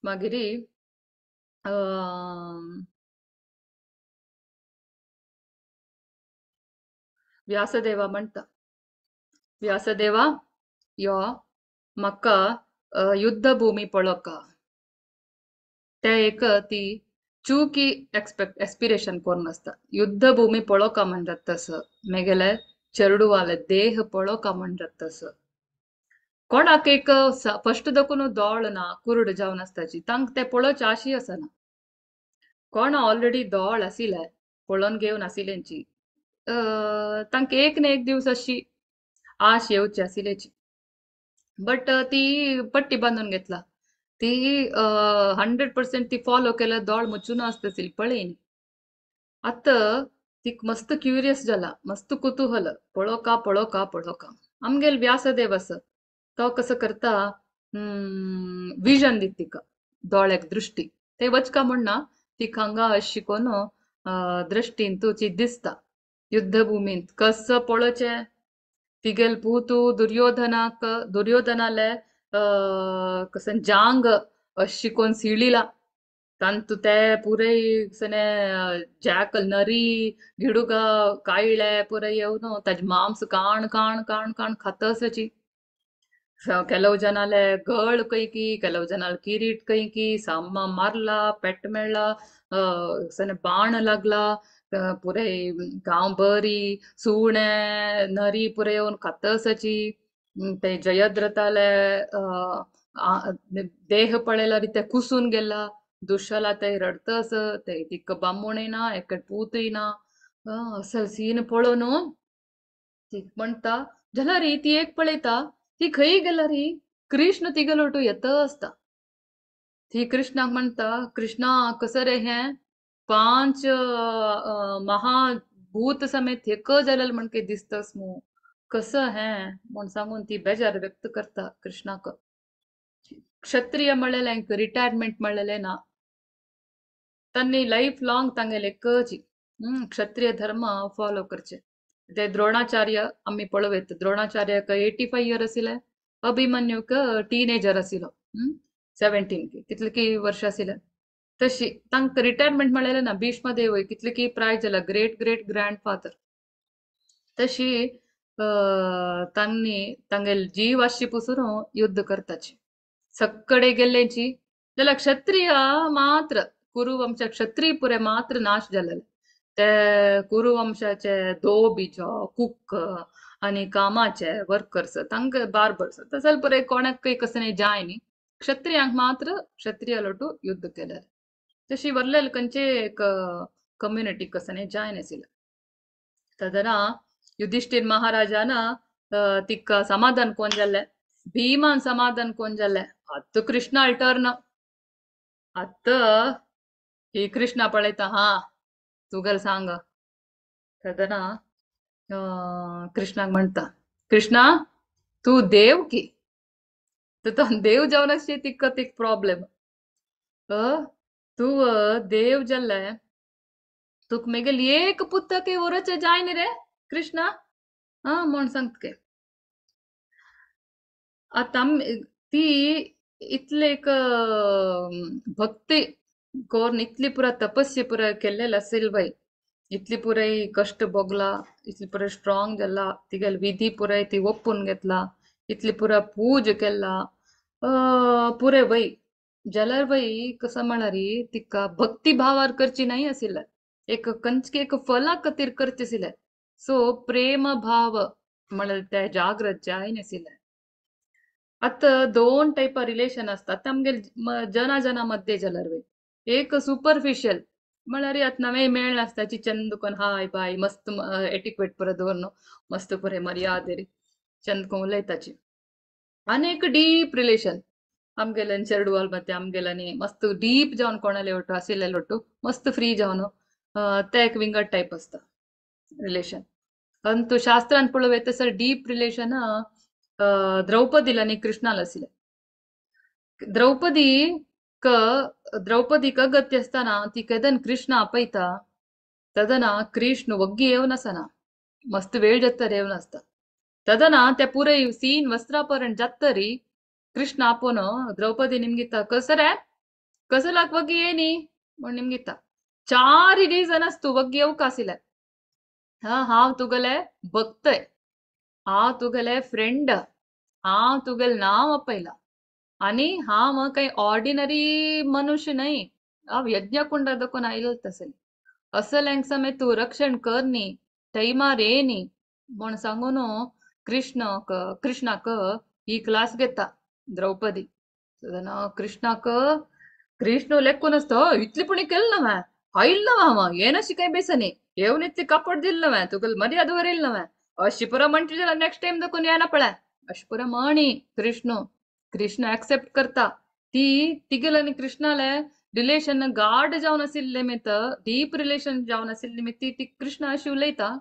मागीर व्यासदेवा म्हणटा, व्यासदेवा यो म्हाका युद्धभूमी पळोवका. ते एक ती चूकी एक्सपेक्ट एस्पिरेशन करून आसता. युद्धभूमी पळोवका म्हणटात तसो मेगेले चेडवाले देह पळोवका म्हणटात तसो. कोणाक एक फस्ट दकून दोळ ना कुरड जावन आसताची तांकां ते पळोवचे आशी आसना. कोण ऑलरेडी दोळ आशिल्ले पळोवन घेवन आशिल्ल्यांची तांकां एक ना एक दिवस अशी आश येवची आशिल्ल्याची, बट ती पट्टी बांदून घेतला ती 100% ती फॉलो केल्या दोळ मुचून आसता पळयनी. आतां तिका मस्त क्युरियस जाला, मस्त कुतूहल पळोवका पळोवका पळोवका. आमगेल व्यासदेव आसा तो कसो करता विजन दिता तिका दोळ्याक दृश्टी, ते वचका म्हणना तिका हांगा अशी कोन दृश्टीन तुची दिसता युद्धभूमींत कसो पळोवचें. तिगेल पूतू दुर्योधनाक दुर्योधनाले कसन जांग अशी कोण सिळीला तांतू ते पुरे कसने जॅकल नरी गिडुगा कायळे पुरे येवन ताजे मांस काण काण काण काण खाता आसाची. ಕೆಲವು ಜನಾಲೆ ಗಳು ಕೈಕಿ, ಕೆಲವು ಜನಾಲ್ ಕಿರೀಟ್ ಕೈಕಿ, ಸಾಮ ಮಾರ್ಲ ಪೆಟ್ मेळ्ळा, सने बाण लागला, पुरे गांव बरी सुणे नरी पुरे येवन खाता आसाची. ते जयद्रथाले देह पळयल्यार ते कुसून गेला, दुशाला ते रडत आस, ते तिका बामूण येना एकट पूत येना. असल सीन पळोवन ती म्हणटा जाल्यार ती एक पळयता ती खंय गेल्यार कृष्ण तिगेलो येता आसता. ती कृष्णाक म्हणटा, कृष्णा कसं रे हें 5 महाभूत समेत एक जालें म्हण कितें दिसतस मू कसं हें म्हण सांगून ती बेजार व्यक्त करता कृष्णाक. क्षत्रिय म्हणलेलें रिटायरमेंट म्हणलेलें ना, तांणी लायफ लाँग तांगेले एकची क्षत्रिय धर्म फॉलो करचे. ते द्रोणाचार्य आमी पळोवयत, द्रोणाचार्याक 85 इयर आशिल्ले, अभिमन्यूक टीनेजर आशिल्लो 17 तितले की वर्ष आशिल्ले. तशी तांकां रिटायरमेंट मेळ्ळेलें ना. भीष्मदेव कितले की प्राय जाला, ग्रेट ग्रेट ग्रँड फादर. तशी तांणी तांगेले जीव आसचे पसून युद्ध करताची सक्कडे गेल्ल्याची. जाल्यार क्षत्रिय मात्र कुरुवंश क्षत्रिय पुरे मात्र नाश जालेले. ते कुरुवंशाचे धोबीचो कुक आनी कामाचे वर्कर्स तांकां बार्बर्स तसले पुरे कोणाक कसं नाही जाय न्ही. क्षत्रियांक मात्र क्षत्रिय लोटू युद्ध केलें. तशी वरलेले खंयचे एक कम्युनिटी कसं नाही जाय नाशिल्लें. तदना युधिष्ठिर महाराजान तिका समाधान कोण जाल्लें, भीमान समाधान कोण जाल्लें. आतां कृष्णा अल्टर्न आतां ही कृष्णा पळयता हा तुगेल सांग. तदना कृष्णाक म्हणटा, कृष्णा तूं देव की? तर देव जावन आसचे तिका एक प्रॉब्लेम. तूं देव जाल्लें तुका मेगेल एक पुतक उरोचें जाय न्ही रे कृष्णा हा म्हण सांगता के. आतां ती इतले एक भक्ती करून इतली पुरा तपस्या पुरा केल्लेली आशिल्ली बाई, इतली पुराय कश्ट भोगला, इतली पुराय स्ट्रॉंग जाला, तिगेली विधी पुराय ती ओपून घेतला, इतली पुरा पूज केला पुरे बाई. जाल्यार बाई कसं म्हळ्यार तिका भक्ती भावार करची नाही आशिल्लें, एक कंचके एक फला खातीर करचे आशिल्लें. सो प्रेम भाव म्हळ्यार ते जागृत जाय नाशिल्लें. आतां दोन टायपा रिलेशन आसता आतां आमगेले जना जना मध्ये जाल्यार बाई. एक सुपरफिशियल म्हळ्यार आतां नवें मेळ नासता चंद दुकान हाय बाय मस्त एटिक्वेट पुरो दवरन मस्त पुरे मर्यादेर चंद कोण उलयताची. आनी एक डीप रिलेशन आमगेल्यान चेडवाल मध्ये आमगेल्यानी मस्त डीप जावन कोणाले वट्टू आशिल्ले वट्टू मस्त फ्री जावन ते एक विंगड टायप आसता रिलेशन. अंतू शास्त्रान पळोवं तसं डीप रिलेशन द्रौपदीला आनी कृष्णाला आशिल्लें. द्रौपदीक अगत्य आसतना ती केदन कृष्ण आपयता तदना कृष्ण वग्गी येवन आसना, मस्त वेळ जाता येवन आसता. तदना ते पुराय सीन वस्त्रापरण जातरी कृष्ण आपोवन द्रौपदी निमगिता कसं रे कसं लाग वग्गी येनी म्हण निमगिता. चार रिजन आस तूं वग्गी येवंक आशिल्लें. हा हांव तुगेले भक्तय, हांव तुगेले फ्रेंड, हांव तुगेलें नांव आपयलां आनी हांव काही ऑर्डिनरी मनुष्य न्हय, हांव यज्ञकुंडा दाखोवन आयलो तसलें. असल्यांक समेत तूं रक्षण कर न्ही, टायमार ये न्ही म्हण सांगून कृष्णाक कृष्णाक ही क्लास घेता द्रौपदी. तेन्ना कृष्णाक कृष्ण लेखून आसता इतली पुणी केलें ना हांवें, आयल ना हांव, येनाशी काय बेसनी येवन इतली कापड दिलें ना हांवें, तुका मर्यादा वरयली ना हांवें, अशी पुरो म्हणटा जाल्यार नेक्स्ट टायम दाखोवन येना पळय अशें पुरो म्हणी कृष्ण. कृष्ण एक्सेप्ट करता. ती तिगेले आनी कृष्णाले रिलेशन गाढ जावन आशिल्लें निमित्त, डीप रिलेशन जावन आशिल्लें निमित्त ती कृष्णा अशी उलयता.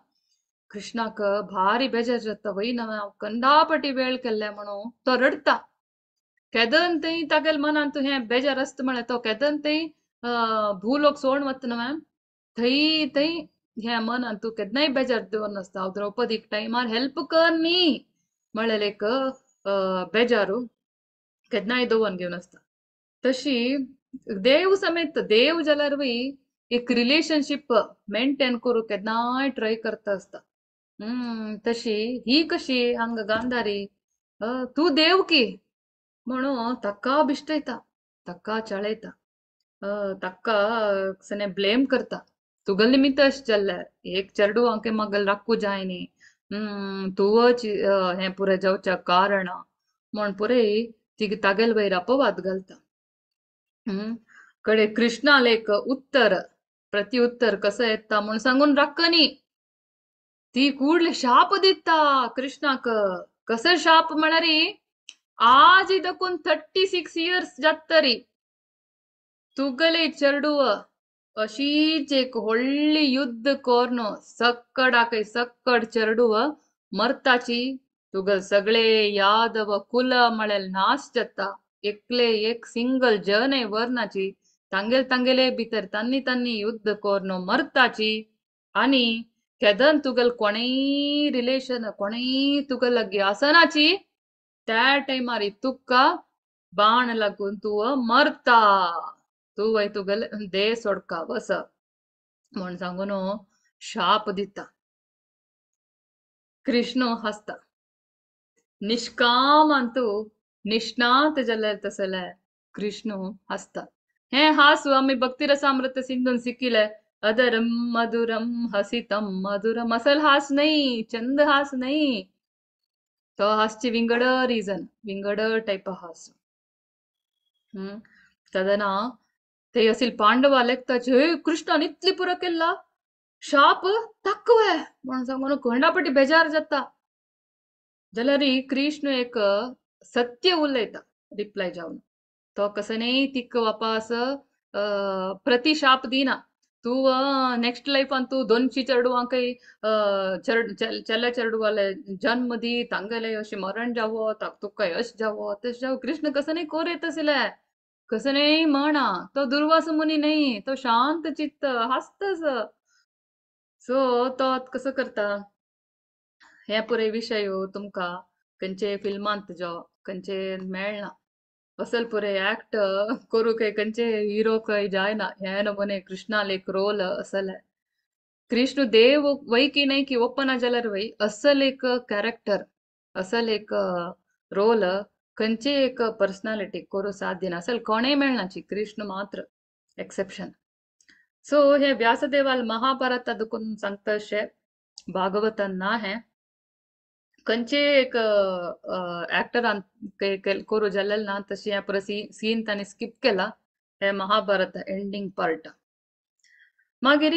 कृष्णाक भारी बेजार जाता, वय ना हांव कंदापटी वेळ केल्ले म्हणून तो रडटा. केदन थंय तागेले मनांत हें बेजार आसता म्हळ्यार तो केदन थंय भूलोक सोडून वता न्हय थंय थंय ह्या मनांत तूं केन्नाय बेजार दवरनासता आसता. हांव द्रौपदीक टायमार हेल्प कर न्ही म्हळ्यार एक बेजारू केन्नाय दवरून घेवन आसता. तशी देव समेत देव जाल्यार एक रिलेशनशीप मेंटेन करूंक केन्नाय ट्राय करता आसता. तशी ही कशी हांगा गांधारी तूं देव की म्हणून ताका बिश्टयता, ताका चाळयता, ताका सने ब्लेम करता. तुगेले निमित्त अशें जाल्लें, एक चेडूं हांव म्हागेलें राखूं जाय न्ही, तूंच हें पुराय जावच्या कारण म्हण पुराय ती तागेले वयर अपवाद घालता. कडे कृष्णाले एक उत्तर प्रत्युत्तर कसं येता म्हूण सांगून राखनी ती कुडले शाप दिता कृष्णाक. कसं शाप म्हळ्यार आज देखून 36 इयर्स जातरी तुगेले चेडूं अशीच एक व्हडली युद्ध करून सक्कडाकय सक्कड चेडूं मरताची. तुगेले सगळे यादव कुल म्हळ्यार नाश जाता, एकले एक सिंगल जनय वर्णाची तांगेले तांगेले भितर तांनी तांनी युद्ध करून मरताची. आनी केदन तुगेले कोणेय रिलेशन कोणेय तुगे लागीं आसनाची त्या टायमार तुका बाण लागून तूं मरता, तूं वय तुगेले देह सोडका वस म्हण सांगून शाप दिता. कृष्ण हसता. निष्काम अंतू निष्णात जाल्यार तसले कृष्ण हसता. हे हासू आमी भक्तिरसामृत सिंधून शिकिले. अदरम मधुरम हसितम मधुरम असल हास नाही, चंद हास नाही, तो हासची विंगड रिजन, विंगड टायप हास. तदना ते असील पांडवा लेखताचे हे कृष्णान इतली पुरो केला शाप तक्वे म्हणून सांगून कोंडापटी बेजार जाता. जाल्यार कृष्ण एक सत्य उलयता रिप्लाय जावन. तो कसं न्ही तिक वापस प्रतिशाप दिना. तूं नेक्स्ट लायफान तूं 200 चेडवांकय चेले चेडवाले जन्म दी, तांगेले अशें मरण जावो, तुका यश जावो, तशें जावो. कृष्ण कसं न्ही कोर येता आशिल्ले, कसं न्ही म्हणा. तो दुर्वास मुनी न्ही, तो शांत चित्त हासताच. सो तो आतां कसो करता हे पुराय विशय तुमकां खंयचे फिल्मांत जो खंयचे मेळना. असल पुराय एक्ट करूंक खंयचे हिरो खंय जायना. हे नमुने कृष्णाल एक रोल असले. कृष्ण देव वय की न्हय की ओपना जाल्यार वय असल एक कॅरेक्टर, असल एक रोल खंयचे एक पर्सनालिटी करूं साध्य ना. असल कोणेय मेळनाची, कृष्ण मात्र एक्सेप्शन. सो हे व्यासदेवाल महाभारत देखून सांगता अशें भागवतान ना. हें खंयचे एक एक्टरान करूं जालेलें ना तशी हें पुरो सीन तांणी स्कीप केला. हे महाभारत एंडींग पार्ट. मागीर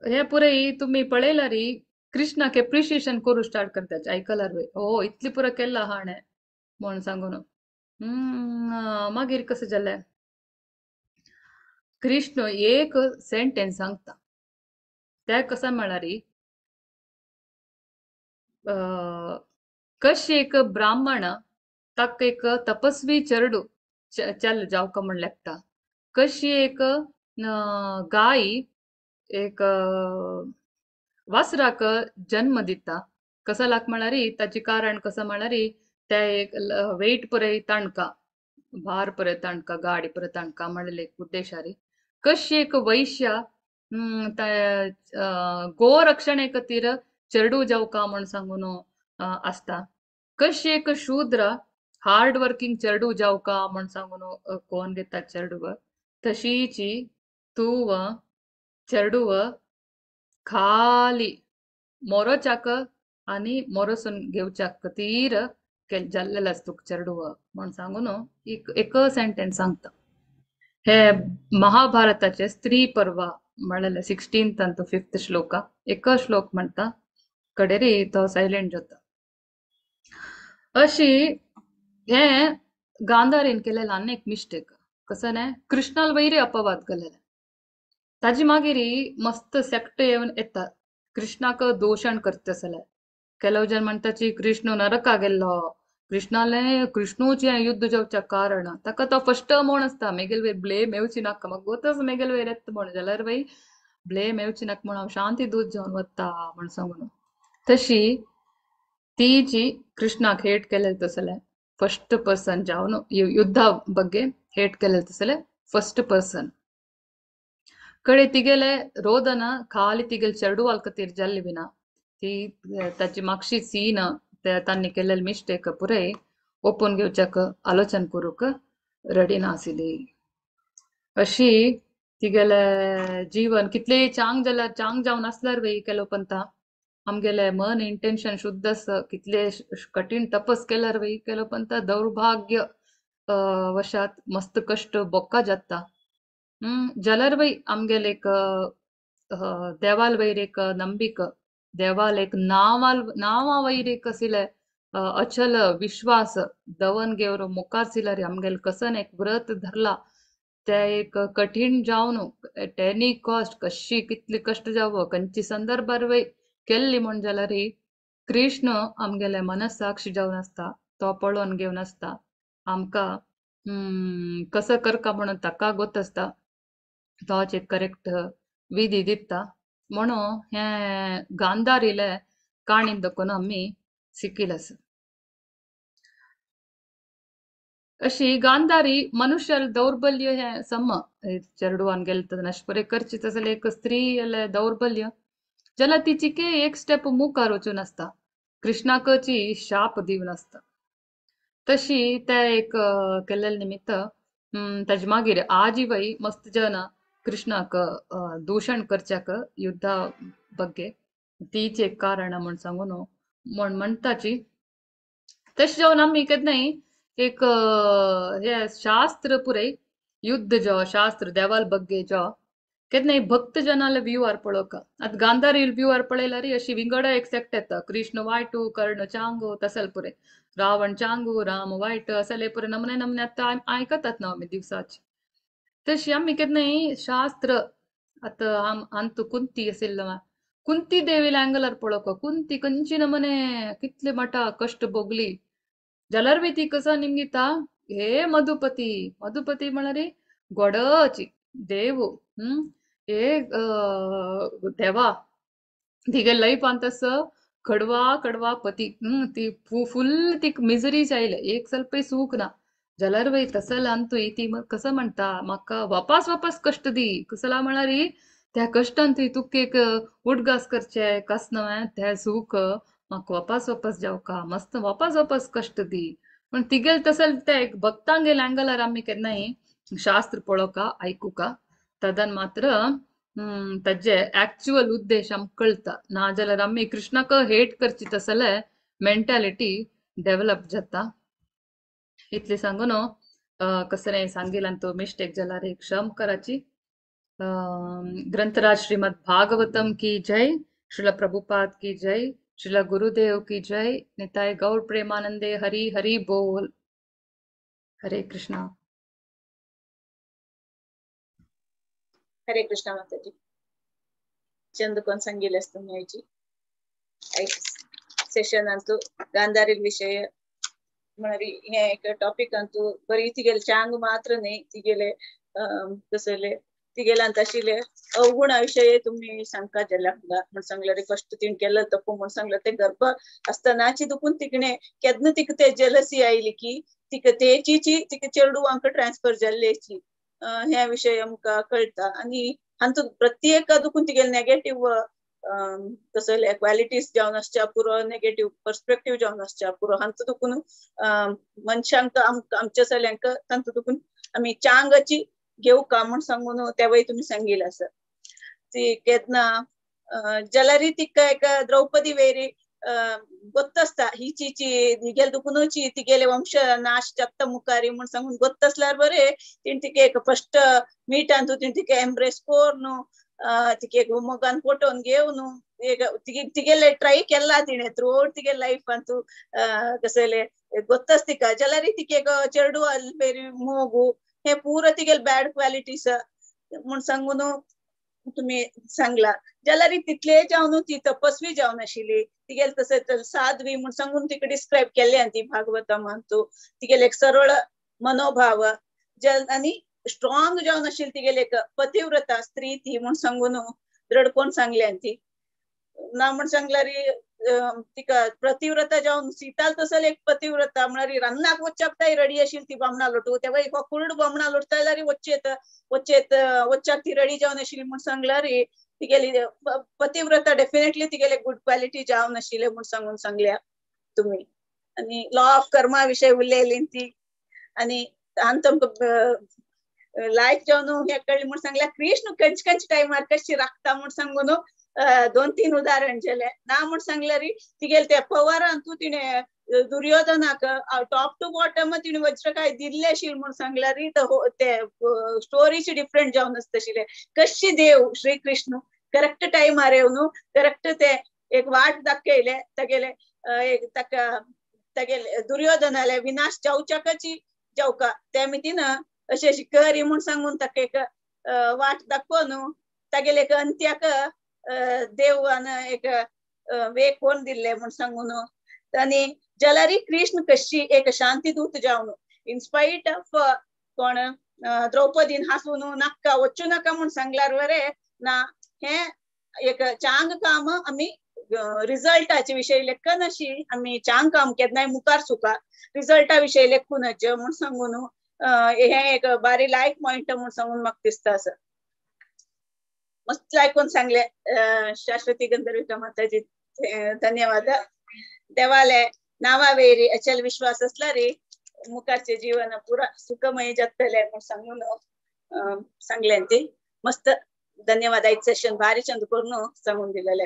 हे पुराय तुमी पळयल्यार कृष्णाक एप्रिशिएशन करूं स्टार्ट करता. आयकल्यार वय ओ इतली पुरो केला हाणें म्हण सांगून. मागीर कसं जालें, कृष्ण एक सेंटेन्स सांगता. ते कसं म्हळ्यार कशें एक ब्राह्मण ताका एक तपस्वी चेडू चल जावका म्हण लागता, कशी एक गाय एक वासराक जन्म दिता. कसो लाग म्हळ्यार ताचें कारण कसो म्हळ्यार ते एक वेट पुराय ताणका, भार पुराय ताणका, गाडी पुराय ताणका म्हणलें एक उद्देशारी. कशी एक वैश्य गोरक्षणे खातीर चेडू जावका म्हण सांगून आसता. कशी एक शूद्र हार्ड वर्किंग चेडू जावका म्हण सांगून कोण घेता चेडू, तशीची तूं चेडू खाली मोरोचाक आनी मोरोसून घेवच्याक खातीर जाल्लेलें आसा तुका चेडू म्हण सांगून एक सेंटेन्स सांगता. हे महाभारताचे स्त्री पर्व म्हणलें 16th अंतू 5th श्लोका एक श्लोक म्हणटा कडेरी तो सायलेंट जाता. अशी हे गांधारीन केलेलें आनी एक मिस्टेक. कसं न्हय कृष्णाल वैरी अपवाद केलेले. ताजी मागीर मस्त सेक्ट येवन येता कृष्णाक दोषण करता आसले. ಕೆಲವು जन म्हणटाची कृष्ण नरका गेल्लो, कृष्णाले कृष्णूचें युद्ध जावच्या कारण ताका तो फस्ट म्हण आसता मेगेल वयर ब्लेम येवची नाका, म्हाका गोतच मेगेल वयर येता म्हण जाल्यार बाई ब्लेम येवची नाका म्हण हांव शांती दूत जावन वता म्हण सांगून. तशी ती जी कृष्णाक हेट केलें तसलें फस्ट पर्सन जावन युद्धा ಬಗ್ಗೆ हेट केलें तसलें फस्ट पर्सन कडे तिगेले रोदन खाली तिगेले चेडू खातीर जाल्ली बिना ती ताची मागशी सीन तांणी केल्ले मिस्टेक पुराय ओपून घेवच्याक आलोचन करूंक रेडी नाशिल्ली. अशी तिगेले जीवन कितलेय चांग जाल्यार चांग जावन आसल्यार वय केलो पंता आमगेले मन इंटेन्शन शुद्ध आसा, कितले कठीण तपस केल्यार वय केलो पंता दौर्भाग्य वशात मस्त कश्ट बोक्का जाता. जाल्यार वय आमगेले एक देवाल वयर एक नंबिक, देवाल एक नांवा वयर एक आशिल्ले अचल विश्वास दवन घेवन मुखार सिल्यार आमगेले कसन एक व्रत धरला ते एक कठीण जावन एट एनी कॉस्ट कशी कितली कश्ट जावो खंयचे संदर्भार वय केल्ली म्हण जाल्यार कृष्ण आमगेले मनसाक्षी जावन आसता, तो पळोवन घेवन आसता आमकां कसो करका म्हणून ताका गोत आसता, तोच एक करेक्ट विधी दिता. म्हणून हे गांधारीले काणीन देखून आमी शिकिल आसा. अशी गांधारी मनुष्याल दौर्बल्य हे सम चेडवान गेले अशें बरें करची तसले एक स्त्री दौर्बल्य जाल्यार तिचिके एक स्टेप मुखार वचून आसता, कृष्णाकची शाप दिवन आसता. तशी ते एक केल्ले निमित्त ताजे मागीर आजीवय मस्त जन कृष्णाक दूषण करच्याक युद्धा बग्गे तीच एक कारण म्हूण सांगून म्हण म्हणटाची. तशें जावन आमी केन्नाय एक हे शास्त्र पुराय युद्ध जो शास्त्र देवाल बग्गे जो केन्नाय भक्त जनाले व्यूआर पळोवका. आतां गांधारी व्यूआर पळयल्यार अशी विंगडा एक सेक्ट येता, कृष्ण वायटू कर्ण चांगू तसल पुरे, रावण चांगू राम वायट असले पुरे नमने नमने आतां आयकतात ना आमी दिवसाची. तशी आमी केन्नाय शास्त्र आतां आम अंतू कुंती आशिल्लो कुंती देवीला अँगलार पळोवका, कुंती खंयची नमने कितले मोठा कश्ट भोगली जाल्यार बी ती कसा निमगिता हे मधुपती. मधुपती म्हळ्यार गोडची देव हे देवा तिगे लायफान तसो कडवा कडवा पती ती फुल ती मिजरीच आयले एक स्वल्पय सूख ना जाल्यार वय तसल अंतूय ती कसं म्हणटा म्हाका वापस वापस कश्ट दी कसला म्हळ्यार त्या कश्टान तुय तुका एक उडगास करचे कस न्हय ते सूख म्हाका वापस वापस जावका मस्त वापस वापस कश्ट दी. पण तिगेल तसल ते एक भक्तांगेल अँगलार आमी केन्नाय शास्त्र पळोवका आयकुका तदन मात्र ताजे ऍक्च्युअल उद्देश आमकां कळटा. ना जाल्यार आमी कृष्णाक हेट करची तसले मेंटालिटी डेव्हलप जाता. इतले सांगून कसलें सांगिल तो मिस्टेक जाल्यार एक क्षम कराची. ग्रंथराज श्रीमद भागवतम की जय, श्रील प्रभुपाद की जय, श्रील गुरुदेव की जय. निताय गौर प्रेमानंदे हरि हरि बोल. हरे कृष्णा. हरे कृष्णा माताजी. चंद कोण सांगितलं तुम्ही सेशन अंतू गांधारील विषय म्हळ्यार हे एक टॉपिक अंतू बरी तिगेले चांग मात्र न्ही तिगेले कसले तिगेले आशिल्ले अवगुणा विषय तुम्ही सांगका जाल्यार म्हण सांगल्यार कश्ट तिणें केलं तप्प म्हण सांगल्यार ते गर्भ आसतनाची दुखून तिगणे केन्ना तिका ते जेलसी आयली की तिका तेची तिका चेडवांक ट्रान्सफर जाल्ल्याची ह्या विषय आमकां कळटा. आनी हातूंत प्रत्येक दुखून तिगेले नेगेटीव कसले क्वालिटीज जावन आसच्या पुरो नेगेटीव पर्सपेक्टीव जावन आसच्या पुरो हांतूत दुखून मनशांक आमच्या सगळ्यांक तांतूत दुखून आमी चांगची घेवका म्हूण सांगून तेवय तुमी सांगिल्लें आसा. ती केन्ना जाल्यार तिका एक द्रौपदी वेरी गोत्तासता हिची हिगेले दुखुनूची तिगेले वंश नाश जाता मुखारी म्हूण सांगून गोत्तासल्यार बरें तिणें तिका एक फस्ट मिटान तिणें तिका एम्ब्रेस करून तिका एक मोगान पोटोवन घेवन एक तिगेले ट्राय केला तिणें थ्रू तिगे लायफान तूं कसले गोत्तास तिका जाल्यार तिका एक चेडू वेरी मोगू हे पुरो तिगेले बॅड क्वालिटीज म्हूण सांगून तुमी सांगला. जाल्यार तितले जावन ती तपस्वी जावन आशिल्ली तिगेले तशें साध्वी म्हूण सांगून तिका डिस्क्रायब केल्ले ती भागवतमान तूं तिगेले एक सरळ मनोभाव आनी स्ट्रॉंग जावन आशिल्ली तिगेले एक पतिव्रता स्त्री ती म्हूण सांगून दृढ कोण सांगल्या ती ना म्हूण सांगल्यार तिका प्रतिव्रता जावन सीताल तसले एक पतिव्रता म्हळ्यार रान्नाक वच्चाक ताई रडी आशिल्ली ती बामणा लोटू तेव्हा एक कुर्ड बामणा लोटता जाल्यार वच्चेत वच्चेत वच्चाक ती रडी जावन आशिल्ली म्हूण सांगल्यार तिगेली पतिव्रता डेफिनेटली तिगेले गुड क्वालिटी जावन आशिल्ले म्हूण सांगून सांगल्या तुमी. आनी लॉ ऑफ कर्मा विशय उलयली ती आनी आनी तुमकां लायक जावन हे कळ्ळें म्हूण सांगल्या कृष्ण खंयचे खंयचे टायमार कशी राखता म्हूण सांगून 2-3 उदाहरण जेले ना म्हूण सांगल्यार तिगेले त्या पवारान तूं तिणें दुर्योधनाक टॉप टू बॉटम तिणें वज्र काय दिल्ले आशिल्लें म्हूण सांगल्यार ते स्टोरीची डिफरंट जावन आसता आशिल्ले. कशी देव श्री कृष्ण करेक्ट टायमार येवन करेक्ट ते एक वाट दाखयले तागेले एक ताका तागेले दुर्योधनाले विनाश जावच्याकची जावका त्या मितीन अशें अशी करी म्हूण सांगून ताका एक वाट दाखोवन तागेले एक अंत्याक देवान एक वेग कोण दिल्ले म्हूण सांगून. आनी जाल्यार कृष्ण कशी एक शांतीदूत जावन इनस्पायट ऑफ कोण द्रौपदीन हासून नाका वच्चू नाका म्हूण सांगल्यार बरें ना हे एक चांग काम आमी रिजल्टाचे विशय लेखनाशी आमी चांग काम केन्नाय मुखार सुका रिजल्टा विशय लेखूनच म्हूण सांगून हे एक बारी लायक पॉयंट म्हूण सांगून म्हाका दिसता आसा. मस्त आयकून सांगले शाश्वती गंधर्विका माताजी, धन्यवाद. देवाले नावा वेरी अचल विश्वास असला रे मुखारचे जीवन पुरा सुखमय जातले म्हूण सांगून सांगले ती. मस्त धन्यवाद. आयज सेशन भारी चंद करून सांगून दिलेले,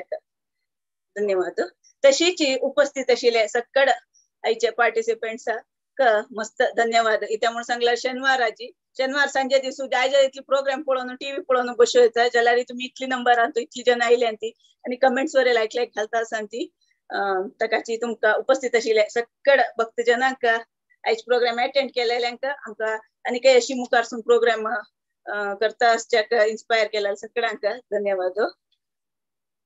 धन्यवाद. तशीच उपस्थित आशिल्ले सक्कड आयचे पार्टिसिपेंट्साक मस्त धन्यवाद. इत्या म्हूण सांगला शेनवाराची शेनवार सांजे दिसू जाय जाय इतली प्रोग्राम पळोवन टीव्ही पळोवन बसू येता जाल्यार तुमी इतली नंबरान इतली जण आयल्या ती आनी कमेंट्स वर लायक लायक घालता आसा ती. ताकाची तुमकां उपस्थित आशिल्ले सक्कड भक्तजनांक आयज प्रोग्राम अटेंड केलेल्यांक आमकां आनी काही अशी मुखारसून प्रोग्राम करता आसच्याक इन्स्पायर केल्या सगळ्यांक धन्यवाद.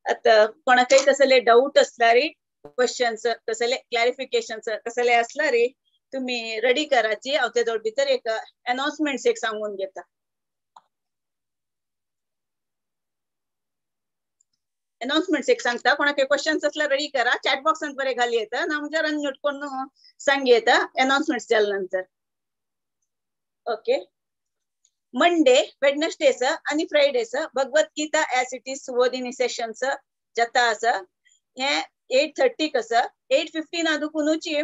आतां कोणाकय कसले डाऊट असल्यार क्वेश्चन्स कसले क्लॅरिफिकेशन कसले असल्यार तुम्ही रेडी कराची. हांव ते जोड भितर एक अनाउन्समेंट्स एक सांगून घेता. अनाउन्समेंट्स एक सांगता, कोणाक क्वेश्चन्स असल्यार रेडी करा, चॅट बॉक्सान बरे घाली येता ना म्हणजे अनम्यूट करून सांग येता अनाउन्समेंट्स जाल्या नंतर. ओके, मंडे वेडनसडे आणि Friday Bhagavad Gita as it is Subodhini sessions जाता आसा. हे 8:30 आसा. 8:15 आदुकुनूची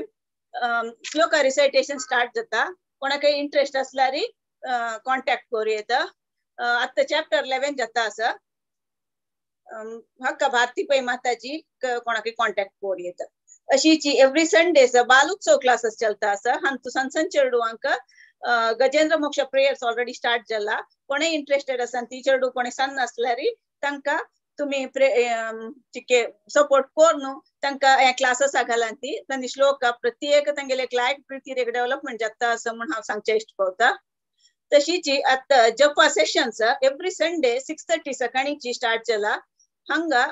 श्लोका रिसायटेशन स्टार्ट जाता. कोणाकय इंट्रस्ट असल्यार कॉन्टॅक्ट करूं येता. आतां चॅप्टर 11 जाता आसा. हाका भारती पै माताजी कोणाकय कॉन्टॅक्ट करूं येता. अशीची एवरी संडे बाल उत्सव क्लासेस चलता आसा. हांतू सान सान चेडवांक Gajendra Moksha prayers already start जाला. कोणे इंट्रस्टेड आसा ती चेडू कोणे सान आसल्यार तांकां तुमी सपोर्ट करून तांकां हे क्लासीस घालान ती तांणी श्लोक प्रत्येक तांगेले एक लायक प्रिती एक डेव्हलपमेंट जाता असं म्हूण हांव सांगचें इश्ट पावता. तशीच आतां जपा सेशन्स एवरी संडे 6:30 सकाळींची स्टार्ट जाला. हांगा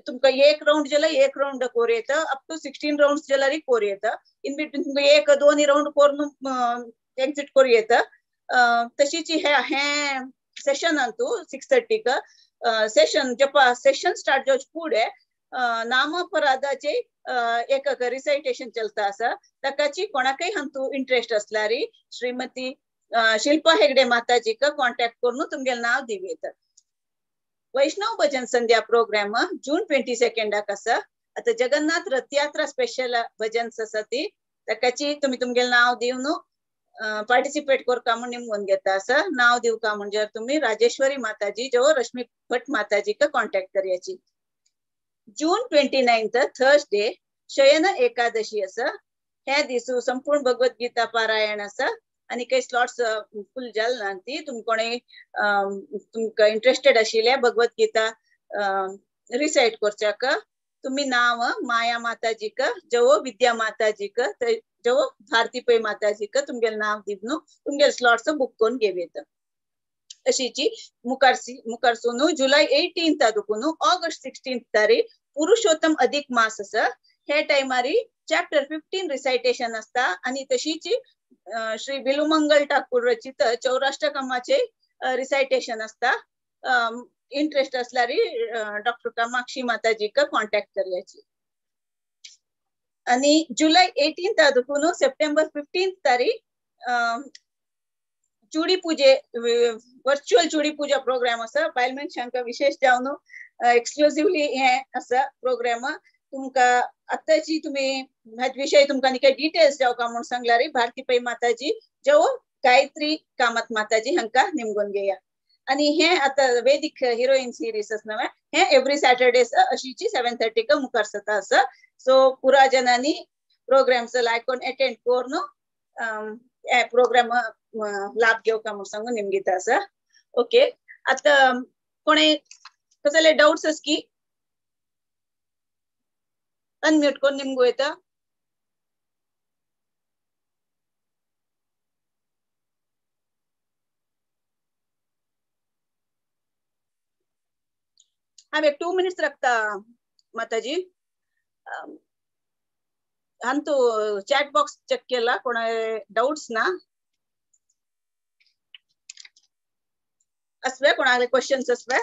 तुमकां एक राउंड जाल्यार एक राउंड कोर येता, अप टू 16 राउंड्स जाल्यार कोर येता. इन बिटवीन तुमकां एक दोन राउंड करून एक्झिट करूं येता. तशीच हे सेशनांतू 6:30 सेशन जपा सेशन स्टार्ट जावचे फुडें नामपराधाचे एक रिसायटेशन चलता आसा. ताकाची कोणाकय हांतू इंट्रस्ट असल्यार श्रीमती शिल्पा हेगडे माताजीक कॉन्टॅक्ट करून तुमगेलें नांव दिवं येता. वैष्णव भजन संध्या प्रोग्राम जून 22 आसा. आतां जगन्नाथ रथयात्रा स्पेशल भजन्स आसा ती ताकाची तुमी तुमगेलें नांव दिवन पार्टिसिपेट करका म्हूण निमगून घेता आसा. नांव दिवका म्हणजे तुमी राजेश्वरी माताजी जो रश्मी भट माताजीक कॉन्टॅक्ट करयाची. जून 29 थर्सडे शयन एकादशी आसा. हे दिसू संपूर्ण भगवत गीता पारायण आसा आनी काही स्लॉट्स फुल जाल ना ती. तुम कोणे तुमकां इंट्रस्टेड आशिल्ले भगवत गीता रिसायट करच्याक तुमी नांव माया माताजीक जवो विद्या माताजीक जवो भारती पै माताजीक तुमगेलें नांव दिवन तुमगेले स्लॉट्स बुक करून घेवं येता. अशीची मुखारसून जुलय 18 दुकून ऑगस्ट 16 तारीख पुरुषोत्तम अधिक मास आसा. हे टायमारी चॅप्टर 15 रिसायटेशन आसता आनी तशीच श्री बिलुमंगल ठाकूर रचित चौराष्ट्र कामाचे रिसायटेशन आसता. इंट्रस्ट असल्यार डॉक्टर कामाक्षी माताजीक कॉन्टॅक्ट करयाची. आनी जुलय 18 दुकून सप्टेंबर 15 तारीख चुडी पूजे वर्च्युअल चुडी पूजा प्रोग्राम आसा. बायल मनशांक विशेष जावन एक्सक्लुसिवली हे आसा प्रोग्राम. तुमकां आतांची तुमी ह्या विशय तुमकां आनी काय डिटेल्स जावका म्हूण सांगल्यार भारती पै माताजी जो गायत्री कामत माताजी हांकां निमगून घेया. आनी हे आतां वेदीक हिरोईन सिरीज आसा नवें हे एवरी सॅटरडे अशीची 7:30 मुखार जाता आसा. सो पुरा जनांनी प्रोग्राम्स लायक अटेंड करून हे प्रोग्राम लाभ घेवका म्हूण सांगून निमगिता आसा. ओके, आतां कोणे कसले डाउट्स आसा की अनम्यूट करून निमगू येता. हांव एक 2 मिनिट्स राखता माताजी. अंतू चॅट बॉक्स चेक केला, कोणा डाउट्स ना असवे, कोणाले questions असवे.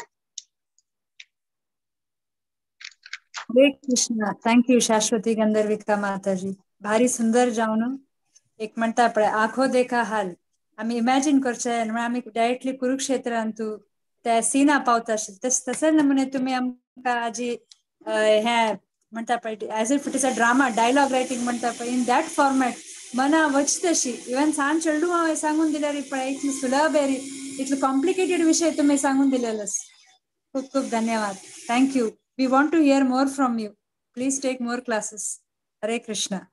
Hare Krishna. Thank you Shashwati Gandharvika Mataji. भारी सुंदर जावन एक म्हणता पळय आंखो देखा हाल, आमी इमॅजिन करचे म्हळ्यार आमी डायरेक्टली कुरुक्षेत्रांतू त्या सिना पावता आशिल्ले तशें नमुने तुमी आमकां आजी हें म्हणता पळय as if it is a drama dialogue writing म्हणता पळय इन that format मना वच तशी इवन सान चेडूं हांवें सांगून दिल्यार पळय इतली सुलभ री इतलो कॉम्प्लिकेटेड विशय तुमी सांगून दिलेलो. खूब खूब धन्यवाद. Thank you. We want to hear more from you. Please take more classes. Hare Krishna.